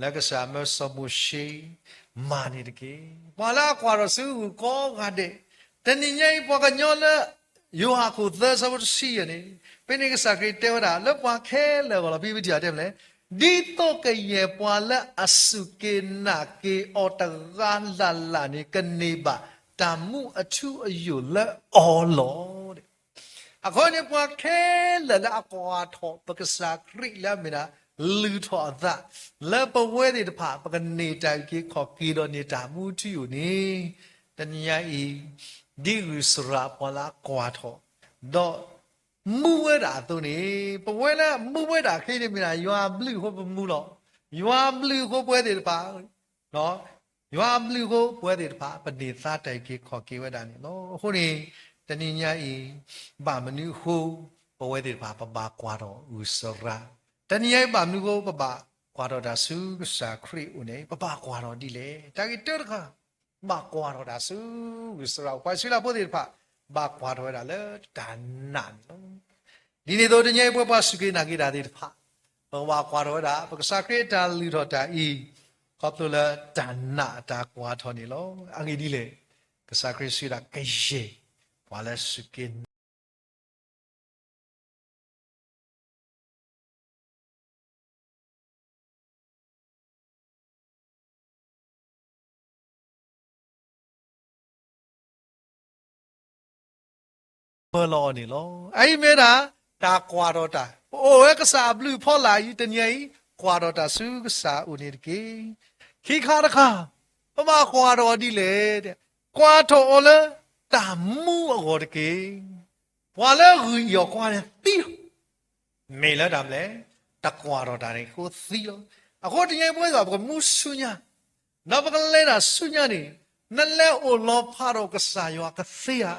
လၢကစၢ်မၢစီၤမိၤၡ့ မၤန့ၣ်တက့ၢ်. ပှၤလၢအကွၢ်ထီၣ်ဆူဂုၢ်ကိးဂၤဒဲး, တနံၤညါအံၤပှၤကညီလၢ ယိၤဟၣ်ခိၣ်သၢဆၢဖိတဆံယဲၢ်န့ၣ်, ဖဲန့ၣ်ကစၢ်ခရံာ်တဲဝဲဒၣ် လၢပှၤခဲလၢာ်အဂီၢ်လီၤ. ဖဲပထံၣ်အီၤတဲမနုၤလဲၣ်, ဒ်သိးကယဲၢ်ပှၤလၢအစူၢ်က့ၤနာ်က့ၤအီၤတဂၤလၢ်လၢ်န့ၣ် ကန့ၢ်ဘၣ်တၢ်မူအထူအယိာ်လၢအီၤလီၤ. အဃိန့ၣ် ပှၤခဲလၢာ်လၢအကွၢ်ထီၣ်ပကစၢ်ခရံာ်လၢအမ့ၢ်ဒၣ် လုၢ်ထီၣ်အသး, လၢပဝဲသ့ၣ်တဖၣ် ပကန့ၢ်တၢ်အုၣ်က့ၤခီၣ်က့ၤဒီးန့ၢ်တၢ်မူထူယိာ်န့ၣ်, တနံၤညါအံၤ ဒ်ဂုၢ်စရၣ်ပှၤလၢအကွၢ်ထီၣ်, ဒီး မူဝဲဒၣ်အသိးန့ၣ်, ပဝဲလၢမူဝဲဒၣ်ခဲအံၤန့ၣ်မ့ၢ်ဒၣ် ယွၤအဘျုးအဃိပမူလီၤ. ယွၤအဘျုးအဃိပဝဲသ့ၣ်တဖၣ်, ယွၤအဘျုးအဃိပဝဲသ့ၣ်တဖၣ် ပန့ၢ်သါတၢ်အုၣ်က့ၤခီၣ်က့ၤဝဲဒၣ်န့ၣ်လီၤ. အဃိန့ၣ် တနံၤညါအံၤ ဘၣ်မနုၤအဃိ ပဝဲသ့ၣ်တဖၣ် ပဘၣ်ကွၢ်ထီၣ်ဂုၢ်စရၣ်, တနံၤညါအံၤဘၣ်မနုၤအဃိ ပဘၣ်ကွၢ်ထီၣ်တၢ်ဆူကစၢ်ခရံာ်အအိၣ်န့ၣ် ပဘၣ်ကွၢ်ထီၣ်ဒ်လဲၣ်. တၢ်ဂ့ၢ်တၢတခါ ဘၣ်ကွၢ်ထီၣ်တၢ်ဆူဂုၢ်စရၣ်အအိၣ်, ပှၤအံၣ်စရ့လးဖိသ့ၣ်တဖၣ် ဘၣ်ကွၢ်ထီၣ်ဝဲဒၣ်လၢတၢ်နာ်န့ၣ်လီၤ. ဒ်န့ၣ်အသိး တနံၤညါအံၤပဝဲပှၤစူၢ်က့ၤနာ်က့ၤတၢ်သ့ၣ်တဖၣ် ပကဘၣ်ကွၢ်ထီၣ်ဝဲဒၣ် ပကစၢ်ခရံာ်အတၢ်လုၢ်ထီၣ်တၢ်အံၤ ခီဖျိလၢတၢ်နာ်အတၢ်ကွၢ်ထီၣ်န့ၣ်လီၤ. အဂ့ၢ်ဒ်လဲၣ်, ကစၢ်ခရံာ်စံးဝဲဒၣ် ကယဲၢ်ပှၤလၢအစူၢ်က့ၤနာ် ပၢလီၤအီၤန့ၣ်လီၤ. အအံၤမ့ၢ်ဒၣ် တၢ်ကွၢ်ထီၣ်တၢ်, ပအိၣ်ဝဲကစၢ်အဘျုးအဖီလာ်အံၤ တနံၤအံၤ ကွၢ်ထီၣ်တၢ်ဆူကစၢ်အအိၣ်န့ၣ်တက့ၢ်. ခံခါတခါ ပဘၣ်ကွၢ်ထီၣ်အီၤဒ်လဲၣ်, ကွၢ်ထီၣ်အီၤလၢတၢ်မူအဂီၢ်တက့ၢ်. ပှၤလၢဂုၢ်အီၤကိးဂၤဒဲးသံလီၤ. မ့ၢ်လၢတၢ်မနုၤလဲၣ်, တကွၢ်ထီၣ်တၢ်န့ၣ်အဃိသံလီၤ. အဃိတနံၤအံၤပဝဲသ့ၣ်တဖၣ် ပကမူဆူညါ, ဒီးပကလဲၤတၢ်ဆူညါန့ၣ်, နလဲၤအိၣ်လီၤဖးဒီးကစၢ်ယွၤကသ့ဧါ.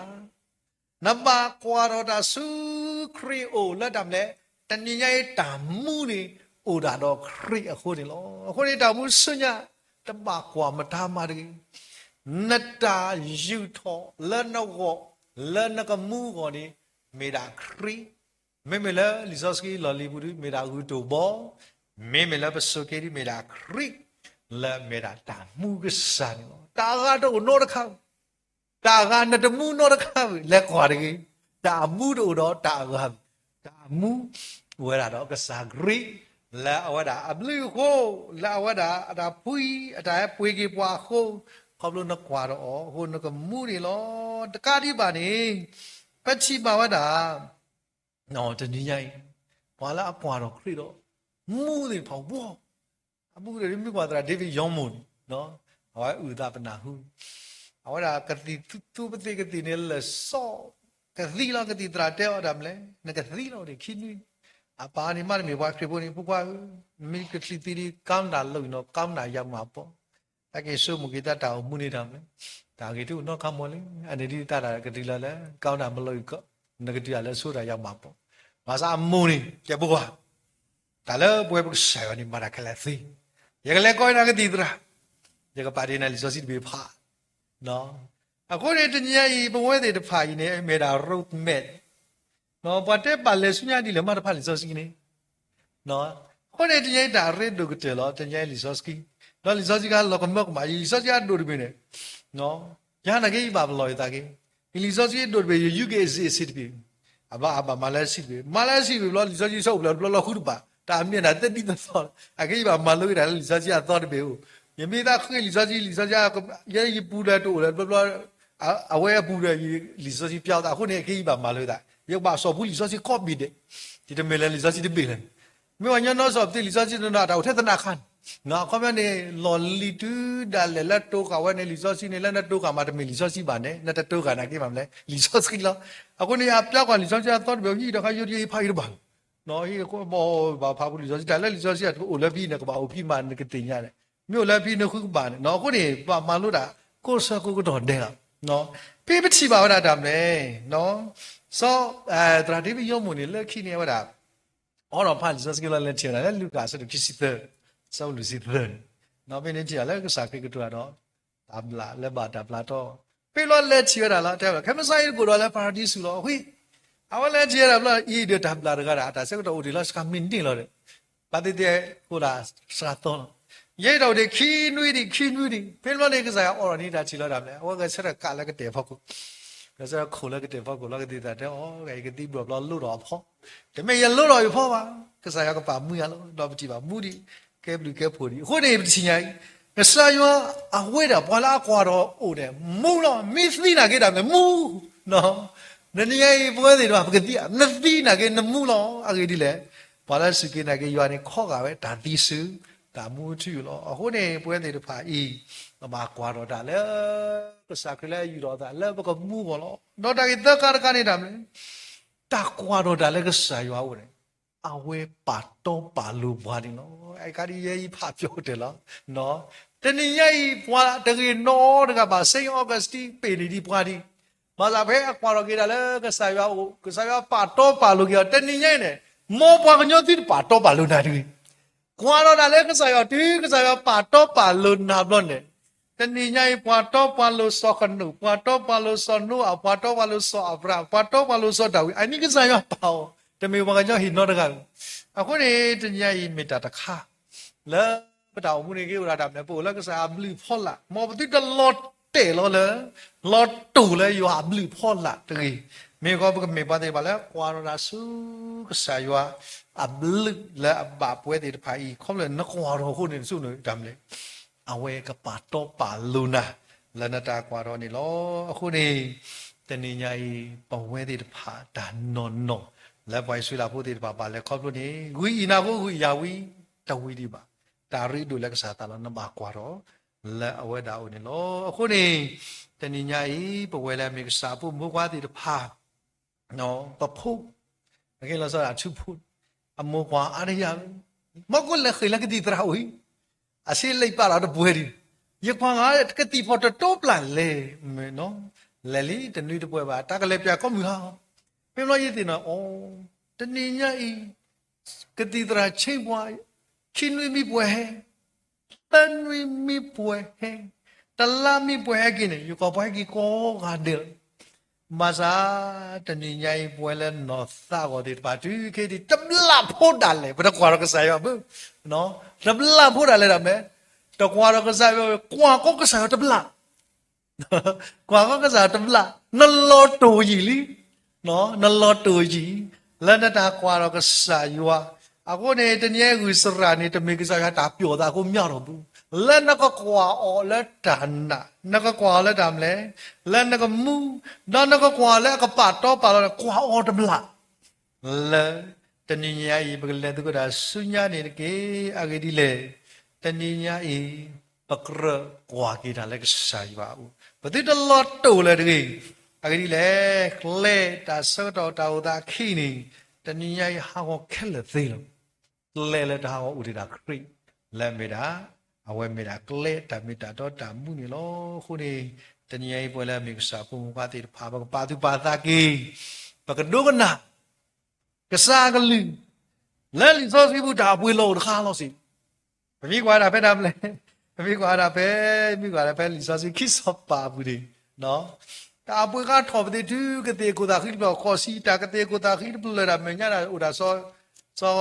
နဘၣ်ကွၢ်ထီၣ်တၢ်ဆူခရံာ်အအိၣ်လၢတၢ်မနုၤလဲၣ်, တနံၤညါအံၤတၢ်မူန့ၣ် အိၣ်ဒၣ်ဒီးခရံာ်အဃိန့ၣ်လီၤ. အဃိန့ၣ်တၢ်မူဆူညါ တဘၣ်ကွၢ်မတၤမးတဂ့ၤ. နတၢ်ယူာ်ထီၣ်လၢနဂီၢ် လၢနကမူအဂီၢ်န့ၣ် မ့ၢ်ဒၣ်ခရံာ်, မ့မ့ၢ်လၢလံာ်စီဆှံလီၢ်လံၤပူၤဒ် မ့ၢ်ဒၣ်ဂုၢ်တိၢ်ဘီ, မ့မ့ၢ်လၢပဆိးက့ဒ် မ့ၢ်ဒၣ်ခရံာ်, လၢအမ့ၢ်ဒၣ်တၢ်မူကစၢ်န့ၣ်လီၤ. တၢ်အဂၤတအိၣ်နီတခါ, တၢ်အဂၤနတမူနီတခါဘၣ်, လဲၤကွၢ်တဂ့ၤ, တၢ်အမူတအိၣ်ဒီးတၢ်အဂၤဘၣ်, တၢ်အမူ အိၣ်ဝဲဒၣ်ဒီးကစၢ်ခရံာ်, လၢအဝဲဒၣ်အဘျုးအဃိ, လၢအဝဲဒၣ်အတၢ်ဖှံ, အတၢ်ဟဲပှ့ၤက့ၤပှၤအဃိ, ခီဖျိနကွၢ်ဒီးအီၤအဃိ နကမူန့ၣ်လီၤ. တကးဒံးဘၣ်န့ၣ်, ပထံၣ်ဘၣ်ဝဲဒၣ် တနံၤညါအံၤ, ပှၤလၢအကွၢ်ထီၣ်ခရံာ်ဒီး မူသ့ၣ်တဖၣ်ဝဲ, အပူၤကွံာ်ဒီးမ့ၢ်ကွၢ်သရၣ် David Young မ့ၢ်န့ၣ်, အဝဲအုၣ်သးပနၢ်ဟူ, အဝဲဒၣ်ကသံၣ်သူသူပသ့ၣ်ကသံၣ်န့ၣ် လၢာ်စီ ကသံလီၤ. ကသံၣ်သရၣ်တဲအီၤဒၣ်မလဲၣ်, နကသံလီၤန့ၣ်ခံနွံ, အပၢ်န့ၣ်မ့တမ့ၢ်ပှၤခရံာ်ဖိန့ၣ် ဖိခွါဧၢ, နမ့ၢ်ကချံးသံဒီး ကမၣ်တၢ်လီၤအံၤနီၤ, ကမၣ်တၢ်ယၤမးပီ, တၢ်က့ၤဆိကမိၣ်က့ၤတၢ်တၢ်အိၣ်မူန့ၣ်ဒၣ်မလဲၣ်, တၢ်ဂ့ၢ်တအိၣ်နီတခါမ့ၢ်လံ, အန့ၣ်ဒ်တၢ်တၢ်ကတုၤလၢလၢ ကမၣ်တၢ်မၤလီၤအံၤကီး, နကတုၤဒၣ်လၢဆိတၢ်ယၤမးပီ, ဘၣ်ဆၣ်အမိၢ်န့ၣ် ကဲပှၤ တၢ်လၢပဝဲပကစၢ်ယွၤန့ၣ် မၤတၢ်ခဲလၢာ်သ့, ယကလဲၤကိးနၤကသံၣ်သရၣ်, ယကပာ်တ့ၢ်နၤလံာ်စီဆှံတဘ့ၣ်ဖး, အဃိန့ၣ် တနံၤညါအံၤ ပဝဲသ့ၣ်တဖၣ်အံၤန့ၣ် မ့ၢ်ဒၣ် road map, ပှၤတဲပာ်လဲၤဆူညါဒ်လဲၣ်မးတဖၣ်လံာ်စီဆှံန့ၣ်, အဃိန့ၣ် တနံၤညါအံၤတၢ်ရ့ဒိၣ်ကတၢၢ်လီၤ. တနံၤညါအံၤလံာ်စီဆှံ, ဒီးလံာ်စီဆှံကလီၤကမၢကမၣ်, ယလံာ်စီဆှံအဒိၣ်တဘ့ၣ်န့ၣ်, ယဟါနၤက့ယဘၣ်ပလီၢ်ယသးက့, ယလံာ်စီဆှံအဒိၣ်တဘ့ၣ် ယယူက့ၤအစ့အစ့တဘ့ၣ်, အဘၣ်အဘၣ်မၤလၢအဆံးတဘ့ၣ်, မၤလၢအဆံးတဘ့ၣ်ဘျီ လံာ်စီဆှံဆိၣ်အိၣ်ဖျဲၣ်တဘျီလီၤဃုတဘၣ်, တၢ်အမ့ၢ်နၤသ့ဒ်သိးသိးလီၤ. အက့ယဘၣ်မၤလိက့ၤတၢ်လၢလံာ်စီဆှံအသီတဘ့ၣ်ဧိၤ, ယမ့ၢ်သးဃ့လံာ်စီဆှံ, လံာ်စီဆှံ, ယဲယပူၤဒီးတအိၣ်လၢတဘျီဘျီ, အဝဲအပူၤဒီးလံာ်စီဆှံပျီသးအဃိန့ၣ် အက့ယဘၣ်မၤလိက့ၤသး, ယကဘၣ်စိာ်ဖှူလံာ်စီဆှံကိးဘ့ၣ်ဒဲး, ယတမ့ၢ်လၢလံာ်စီဆှံတဘ့ၣ်လၢၤန့ၣ်, မ့ၢ်ပှၤကညီနီၢ်စီၤပသံလံာ်စီဆှံတနီၤ တၢ်အိၣ်ထဲသနးခါန့ၣ်, အခီပညီန့ၣ် လီၢ်လံၤတုၤဒၣ်လဲာ်လၢတိဃာ်ဝဲန့ၣ် လံာ်စီဆှံန့ၣ် လၢနတိဃာ်မးတမ့ၢ်လံာ်စီဆှံဘၣ်န့ၣ် နတတိဃာ်နာ်က့ဘၣ်မနုၤလဲၣ် လံာ်စီဆှံလီၤ. အဃိန့ၣ် အပျီကွၢ်လံာ်စီဆှံအသီတဘ့ၣ် ဟံၣ်ဒီးခါယိတယဖးအံၤတဘၣ် ဟံၣ်ဘၣ်ဖးဖှူလံာ်စီဆှံ တၢ်လၢလံာ်စီဆှံအတအိၣ်လၢဖဲအံၤန့ၣ် ကဘၣ်အိၣ်ဖဲမးနကသ့ၣ်ညါန့ၣ် မ့ၢ်အိၣ်လၢဖဲနဃုကဘၣ်န့ၣ် အဃိန့ၣ် ပဘၣ်မၤလိတၢ်ကိးဆၢကိးကတီၢ်ဒဲးလီၤ. ဖဲပထံၣ်ဘၣ်ဝဲဒၣ်တၢ်မနုၤလဲၣ်, စီၤ သရၣ်ဒ့မ့ၢ်ယီမူၢ်န့ၣ် လၢခံန့ၣ်ဝဲဒၣ် အိးထီၣ်ဖးလံာ်စီဆှံလီၤ လဲၤထံၣ်ဝဲဒၣ်လၢလူၤကၣ်အဆၢဒိၣ်ခံဆံသၢ, ဆၢဖိလွံၢ်ဆံသၢန့ၣ်, ဒီးဖဲန့ၣ်ထံၣ်အီၤလၢကစၢ်ခရံာ်ကတိၤတၢ်ဒီး တၢ်ဘျၣ်လၢဘၣ်တၢ်ပျၢ်တီၢ်, ဖဲလီၤလဲၤထံၣ်ဝဲဒၣ်လီၤ တဲဝဲ ခဲမုၢ်ဆါအံၤတကိးဒီးလၢပၤရဒံစူၤလီၤ အဃိ အဝဲလဲၤထံၣ်ဝဲဒၣ်ဘျီအံၤဒီးတၢ်ဘျၣ်တဂၤဒၣ် တၢ်ဆၢကတီၢ်အိၣ်တ့ၢ်လီၤ စှၤမံးနံးလီၤဒီး ဘၣ်သ့ၣ်သ့ၣ်ဃိဒၣ်စှၤသီလီၤ. ယဲအံၤတအိၣ်ဒံးခံနွံဒံး ခံနွံဒံး ဖဲဘျီန့ၣ် ကစၢ်ယွၤအိးထီၣ်န့ၢ်တၢ်ထံၣ်လီၤဒၣ်မနုၤလဲၣ် အဝဲဂဲၤဆၢထၢၣ်ကးလၢကတဲာ်ဖီခိၣ်, ဂဲၤဆၢထၢၣ်ခိၣ်လၢကတဲာ်ဖီခိၣ်လီၤ ကသံၣ်သရၣ်တဲအီၤ ယကသံဘျီၣ်ဘျီလိၣ်ထီၣ်အဖီ, တမ့ၢ်ယလိၣ်ထီၣ်ယဖီဘၣ်, ကစၢ်ယွၤကပာ်မူယၤလီၤ ဒီးပထံၣ်ဘၣ်မူဒံး ကဲဘျုးကဲဖှိၣ်ဒံး အဃိန့ၣ် ပတထံၣ်ညါအံၤ ကစၢ်ယွၤအဝဲဒၣ်ပှၤလၢအကွၢ်ထီၣ်အိၣ်န့ၣ် မူလီၤ မ့ၢ်သံနာ်က့ဒၣ်မ့ၢ်မူ တနံၤညါအံၤ ပဝဲသ့ၣ်တဖၣ် ပကသံဧါ နသံနာ်က့ နမူလီၤ အဂ့ၢ်ဒ်လဲၣ်, ပှၤလၢစူၢ်က့ၤနာ်က့ၤယွၤန့ၣ် ခီဂာ်ဝဲတၢ်သံစူၤ တၢ်မူထူယိာ်လီၤ. အဃိန့ၣ် ပဝဲသ့ၣ်တဖၣ်အံၤ ပဘၣ်ကွၢ်ထီၣ်တၢ်လၢ ကစၢ်ခရံာ်လၢအယူၢ်ထီၣ်အသးလၢပကမူအဂီၢ်လီၤ. ဒီးတၢ်ဂ့ၢ်သၢခါတခါန့ၣ် တၢ်မနုၤလဲၣ်, တၢ်ကွၢ်ထီၣ်တၢ်လၢကစၢ်ယွၤအအိၣ်န့ၣ် အဝဲပာ်တီပာ်လိၤပှၤန့ၣ်လီၤ. အခါဒ်ယဲအံၤဖးပျီကတၢၢ်လီၤ. တနံၤညါအံၤ ပှၤတဂ့ၤနီတဂၤဘၣ် Saint Augustine ပ့ၤန့ၢ်ဒံးပှၤဒံး, ဘၣ်ဆၣ်ဖဲအကွၢ်ထီၣ်က့ၤတၢ်လၢကစၢ်ယွၤအအိၣ် ကစၢ်ယွၤပာ်တီပာ်လိၤက့ၤအီၤ တနံၤညါအံၤန့ၣ် မ်ပှၤကညီသုတပာ်တီပာ်လိၤနၤတဂ့ၤ ကွၢ်ထီၣ်တၢ်လၢကစၢ်ယွၤ တုၤကစၢ်ယွၤပာ်တီပာ်လိၤနၤဘျီန့ၣ်, တနံၤညါအံၤ ပှၤတီပှၤလိၤစီၤဃနိၣ်, ပှၤတီပှၤလိၤစီၤနိအၤ, ပှၤတီပှၤလိၤစီၤအၤဘြၤဟၣ်, ပှၤတီပှၤလိၤစီၤဒၤဝံး, အနံၣ်ကစၢ်ယွၤပာ်အီၤ, တမ့ၢ်ပှၤကညီဟ့ၣ်နီတဂၤ. အဃိန့ၣ် တနံၤညါအံၤမ့ၢ်တၢ်တခါ လၢပတၢ်အိၣ်မူန့ၣ်က့ၤအိၣ်ဒၣ်တၢ်မနုၤလဲၣ် ပအိၣ်လၢကစၢ်ယွၤအဘျုးအဖီလာ်, မ်ပသုတလီၤတဲာ်လီၤလၢ လီၤတိာ်လၢယွၤအဘျုးအဖီလာ်တဂ့ၤ. မ့ၢ်ဃီပကမ့ၢ်ပှၤသ့ၣ်တဖၣ်လၢကွၢ်ထီၣ်တၢ်ဆူကစၢ်ယွၤအဘျုးလၢအဘၣ်ပဝဲသ့ၣ်တဖၣ်အံၤ ခီဖျိလၢနကွၢ်ထီၣ်အဃိန့ၣ် နဆိကမိၣ်တၢ်မနုၤလဲၣ် အဝဲကပာ်တီပာ်လိၤနၤ လၢနတၢ်ကွၢ်ထီၣ်န့ၣ်လီၤ. အဃိန့ၣ် တနံၤညါအံၤ ပဝဲသ့ၣ်တဖၣ်တၢ်နီၢ်နီၢ် လၢပှၤအံၣ်စရ့လးဖိသ့ၣ်တဖၣ်ဘၣ်လဲၤခီဖျိန့ၣ် ဝံအံၤနၤဖိ ဝံယၤဝံ တဝံၤဒံးဘၣ်. တၢ်ရ့ဒိၣ်လၢကစၢ်သးလီၤ နဘၣ်ကွၢ်ထီၣ် လၢအဝဲဒၣ်အအိၣ်န့ၣ်လီၤ. အဃိန့ၣ် တနံၤညါအံၤ ပဝဲလၢအမ့ၢ်ကစၢ်အဖိမုၣ်ဖိခွါသ့ၣ်တဖၣ် ပဖိ အကဲလီၤဆီဒၣ်ထူဖိ အမိၢ်ပှၢ်အါတယၢ် မ့ၢ်ကလဲၤဃ့ၢ်လၢကသံၣ်သရၣ်အိၣ်အံၤ အဆ့လံာ်ပာ်လီၤတပှဲၤဒံး ယကွၢ်ဂၤကသံၣ်ဖီၣ်တတိပျၢ်လဲၣ် လဲၤလံ တနွံတပှဲၤဘၣ် တၢ်ကလဲၤပၠးကိးမုၢ်ဟါ ဖဲဘျီယသ့ၣ်နီၣ်အီၤ တနံၤညါအံၤ ကသံၣ်သရၣ်ဆ့ပှၤ ခံနွံမံပှဲၤဟဲ သၢနွံမံပှဲၤဟဲ တလါမံပှဲၤဟဲက့ၤန့ၣ် ယကွၢ်ပှၤဟဲက့ၤကိးဂၤဒဲးလီၤ. ဘၣ်ဆၣ် တနံၤညါအံၤ ပဝဲလၢနီၢ်သးဂီၤသ့ၣ်တဖၣ် တုၤခဲအံၤ တဘျၣ်ဖိဒၣ်လဲာ် ပတကွၢ်ထီၣ်ကစၢ်ယွၤဘၣ် တဘျၣ်ဖိဒၣ်လဲာ်ဒၣ်မနုၤလဲၣ် တကွၢ်ဒီးကစၢ်ယွၤ, ကွၢ်ကီကစၢ်ယွၤတဘျီ, ကွၢ်ကီကစၢ်ယွၤတဘျီ, နလီၤတိာ်ယံာ်လံ, နလီၤတိာ်ယံာ်, လၢနတၢ်ကွၢ်ဒီးကစၢ်ယွၤ. အဃိန့ၣ် တနံၤအံၤဂုာ်စရၣ်န့ၣ် တမ့ၢ်ကစၢ်ယွၤတၢ်ပျီၢ်သးအဃိမ့ၢ်အီၤတဘူၣ်, လၢနကကွၢ်အီၤလၢတၢ်နာ်, နကကွၢ်အီၤလၢတၢ်မနုၤလဲၣ်, လၢနကမူ, ဒီးနကကွၢ်လၢအကပာ်တီပာ်လီၤန့ၣ် ကွၢ်အီၤတဘျီ လၢတနံၤညါအံၤ ပကလဲၤသကိးတၢ်ဆူညါန့ၣ်တက့ၢ်. အဂ့ၢ်ဒ်လဲၣ်, တနံၤညါအံၤ ပကြၢးကွၢ်က့ၤတၢ်လၢကစၢ်ယွၤအအိၣ်, ပသုတလီၤတိာ်လၢၤတဂ့ၤ. အဂ့ၢ်ဒ်လဲၣ်, ကျဲတၢ်ဆၢကတီၢ်တၢ်အိၣ်သးအခံန့ၣ် တနံၤညါအံၤဟးဂီၤခဲလၢာ်သ့လီၤ. ကျဲလၢတၢ်ဟးဂီၤအိၣ်ဒံးဒၣ်ခရံာ်, လၢအမ့ၢ်ဒၣ်, အဝဲမ့ၢ်ဒၣ်ကျဲတၢ်မ့ၢ်တၢ်တီတၢ်မူန့ၣ်လီၤ. အဃိန့ၣ် တနံၤညါအံၤ ပဝဲလၢအမ့ၢ်ကစၢ်အဖိမုၣ်ဖိခွါသ့ၣ်တဖၣ် ပကပာ်သူၣ်ပာ်သးက့ၤ, ပကဒိကနၣ် ကစၢ်အကလုၢ်, လၢလံာ်စီဆှံပူၤတၢ်အပှ့ၤလီၤအိၣ်တခါလီၤစ့ၢ်. ပမ့ၢ်ကွၢ်ဒၣ်ဖဲဒၣ်မလဲၣ်, ပမ့ၢ်ကွၢ်ဒၣ်ဖဲ, မ့ၢ်ကွၢ်ဒၣ်ဖဲလံာ်စီဆှံခံစီၤပၤအပူၤန့ၣ်, တၢ်အပှ့ၤဃါထီၣ်ပသ့ၣ်တုၤကသ့ၣ်ခိၣ်သၣ်ဃံတဖျၢၣ်ဃိးဆံ, တၢ်ကသ့ၣ်ခိၣ်သၣ်ဃံတဖျၢၣ်ဒၣ်မဲာ်ညါဒၣ်အိၣ်ဒၣ်စီၤ,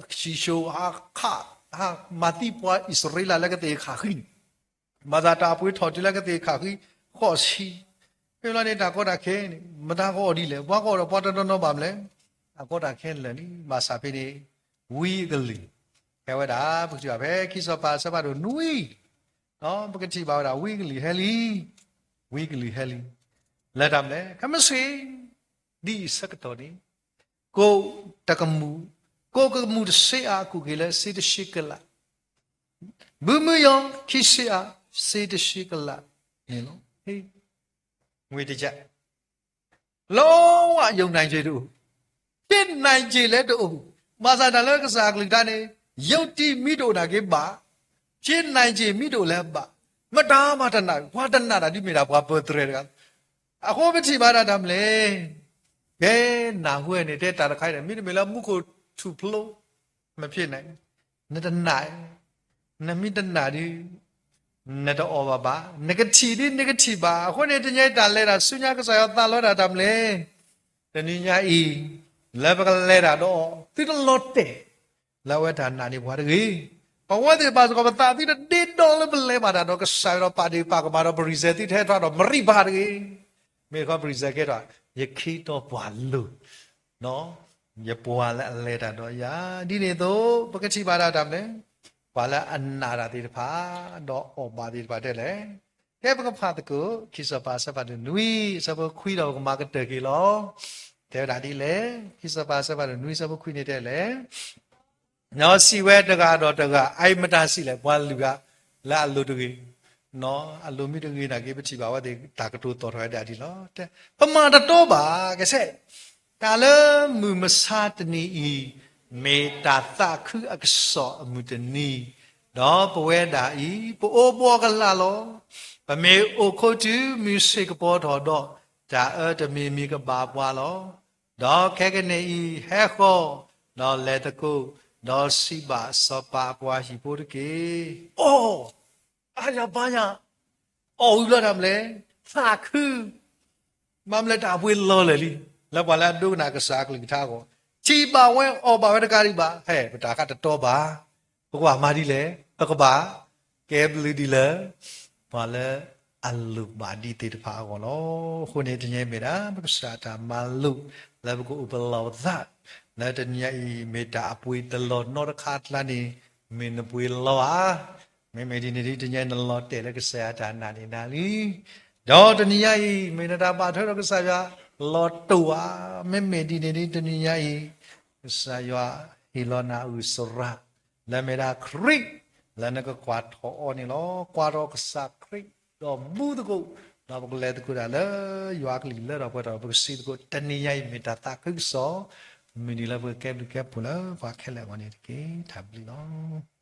စီၤၡံၣ်စိၣ်ဟးခး, ဟးမၤသံပှၤအံၣ်စရ့လးလၢကသ့ၣ်ခးဃံန့ၣ် ဘၣ်ဆၣ်တၢ်အပှ့ၤထီၣ်တုၤလၢကသ့ၣ်ခးဃံဃိးဆံ, ဖဲလီၤန့ၣ် တၢ်ကီတၢ်ခဲန့ၣ် မတၤကအီၣ်ဒ်လဲၣ်, ပှၤကအီၣ်ဒီးပှၤတနီၤနီၤဘၣ်မလဲၣ်, တၢ်ကီတၢ်ခဲလၢာ်န့ၣ် ဘၣ်ဆၣ်ဖဲန့ၣ် ဝံအကလုၢ်, ဖဲဝဲဒၣ် ပကထံၣ်ဘၣ်ဖဲခံစီၤပၤအဆၢဖးဒိၣ်နွံ, ပကထံၣ်ဘၣ်ဝဲဒၣ် ဝံအကလုၢ်ဟဲလံ, ဝံအကလုၢ်ဟဲလံ, လၢတၢ်မလဲၣ်, ခဲမုၢ်ဆ့ၣ် ဒ်အံၤဆၢကတီၢ်န့ၣ် ကိးတကမူၣ်, ကိးကမူၣ်တဆံအါ ကူၣ်က့ၤလၢစ့တဆံကလး, ဘုမုယီၤခံဆံအါ စ့တဆံကလးန့ၣ်လီၤ. ငွေတစ်ကျပ်, လုံးဝယုံနိုင်ခြေတအိၣ်, ဖြစ်နိုင်ခြေလည်းတအိၣ်, ဘၣ်ဆၣ်တၢ်လၢကစၢ်အကလုၢ်ကထါန့ၣ် ယုံကြည်မ့ၢ်တအိၣ်နာ်က့ဘၣ်, ဖြစ်နိုင်ခြေမ့ၢ်တအိၣ်လၢၤဘၣ်, မတၤမၤတနာ်, ပှၤတနာ်တၢ်ဒ်မ့ၢ်ဒၣ်ပှၤပၢၤသရဲတဂၤ အဃိပထံၣ်ဘၣ်ဒၣ်တၢ်မလဲၣ်, ကဲနၢ်ဟူန့ၣ် တဲတၢ်တခါအံၤန့ၣ် မ့တမ့ၢ်လၢမူခိၣ်ထူၣ်ဖျိ, မဖြစ်နိုင်, နတနာ်, နမ့ၢ်တနာ်ဒီး နတအီၣ်ဘၣ်ဘၣ်, နကထံၣ်ဒ်နကထံၣ်ဘၣ်. အဃိန့ၣ် တနံၤအံၤတၢ်လဲၤတၢ်ဆူညါကစၢ်ယွၤသးလီတၢ်တၢ်မလဲၣ်, တနံၤညါအံၤ လၢပကလဲၤတၢ်ဒီးအီၤ သုတလီၤတဲာ် လၢအဝဲတၢ်နာ်န့ၢ်ပှၤတဂ့ၤ. ပဝဲသ့ၣ်တဖၣ်စ့ၢ်ကီး ပသးသုတဒ့ဒီလၢပလဲၤဘၣ်တၢ်ဒီးကစၢ်ယွၤဒီးပာ်ဒ့ၣ်ပာ်ကမၣ်ဒီး ပ result သုတဟဲထီၣ်ဒီးမရံးဘၣ်တဂ့ၤ. မ့ၢ်တခီ result ကဲထီၣ် ယခ့ဒီးပှၤလိၤ ယပှၤလၢအလဲၤတၢ်ဒီးယၤ, ဒ်န့ၣ်အသိး ပကထံၣ်ဘၣ်ဒၣ်တၢ်မလဲၣ်, ပှၤလၢအနာ်တၢ်သ့ၣ်တဖၣ် ဒီးအီၣ်ဘၣ်သ့ၣ်တဖၣ်တဲလဲၣ်. ကဲပကဖးသကိး ခံစီၤပၤအဆၢဖးဒိၣ်နွံ အဆၢဖိခွံဒီးပကမၤကတၢၢ်က့ၤလီၤ. တဲဝဲဒၣ်ဒ်လဲၣ်, ခံစီၤပၤအဆၢဖးဒိၣ်နွံ အဆၢဖိခွံန့ၣ်တဲလဲၣ် ဒီးစံးဝဲတဂၤဒီးတဂၤ, အအံၤမတၤစံးလဲၣ်, ပှၤလုၢ်ဂၤလၢအလိၤတဂ့ၤ, အလိၤမ့ၢ်တဂ့ၤနာ်က့ ပထံၣ်ဘၣ်ဝဲသ့ၣ် တၢ်ကတိၤသီၣ်ထီၣ်ဝဲဒၣ်ဒ်လီၤ. ပမၤတတီဘၣ်, ကဆဲး, တၢ်လၢမုၢ်မဆါတနံၤအံၤ မ့ၢ်တၢ်သးခုအကစီၣ်အမုၢ်တနံၤ, ဒီးပဝဲဒၣ်အံၤ ပအိၣ်ဘှီကလာ်လီၤ. ပမ့ၢ်အိၣ်ခိးတုၤမုၢ်ဆ့ၣ်ကပီၤထီၣ်ဒီး တၢ်အၢတမံၤမံၤကဘၣ်ပှၤလီၤ. ဒီးခဲကနံၣ်အံၤဟဲဃီၤ, ဒီးလဲၤသကိး, ဒီးစံးဘၣ်စီၤပၤအပှၤဟံၣ်ဖိတက့ၢ်. အိ, အါယၤဘါယၤ, အီၣ်ဝံၤဘျီတၢ်မလဲၣ်, သးခု, ဘၣ်မလဲၣ် တၢ်ပှ့ၤလီၤလၢာ်လံ, လၢပှၤလၢအဒိကနၣ်ကစၢ်အကလုၢ်ကထါအဂီၢ်, ထံၣ်ဘၣ်ဝဲအီၣ်ဘၣ်ဝဲတကးဒံးဘၣ်, ဟဲ ပတၢ်ဃးတတီဘၣ်, ပကဘၣ်မၤဒ်လဲၣ်, ပကဘၣ် ကဲဘျုးဒ်လၢ ပှၤလၢအလိၣ်ဘၣ်ဒံးသ့ၣ်တဖၣ်အဂီၢ်လီၤ. အဃိန့ၣ် တနံၤအံၤမ့ၢ်ဒၣ် ပကစၢ်တၢ်မၤလိာ် လၢပကအိၣ်ပလီၢ်ပသး, လၢတနံၤအံၤ မ့ၢ်တၢ်အပှ့ၤတလီၢ်နီတခါအကျါန့ၣ် မ့ၢ်နပှ့ၤလီၤဧါ. မ့မ့ၢ်ဒ်န့ၣ်ဒ် တနံၤအံၤနလီၤတဲာ်လၢကစၢ်ယွၤတၢ်နာ်န့ၣ်နၤလံ. ဒီးတနံၤအံၤ မ့ၢ်နတၢ်ဘၣ်ထွဲဒီးကစၢ်ယွၤလီၤတိာ်ဧါ. မ့မ့ၢ်ဒ်န့ၣ်ဒ် တနံၤအံၤ ကစၢ်ယွၤဟ့ၣ်လီၤနၤအဂုၢ်စရၣ် လၢအမ့ၢ်ဒၣ်ခရံာ် လၢနကကွၢ်ထီၣ်အီၤန့ၣ်လီၤ. ကွၢ်ထီၣ်ကစၢ်ခရံာ် ဒီးမူသကိး, ဒီးပကလဲၤသကိးတၢ်လၢ ယွၤကလုၢ်လၢထီၣ်ပှဲၤထီၣ် ပကစံးသကိး တနံၤညါအံၤ မ့ၢ်တၢ်သးခုကစီၣ် မုၢ်နံၤလၢပကကဲဘျုးကဲဖှိၣ်လၢပှၤခဲလၢာ်အဂီၢ်န့ၣ်တက့ၢ်. တၢ်ဘျုးလီၤ.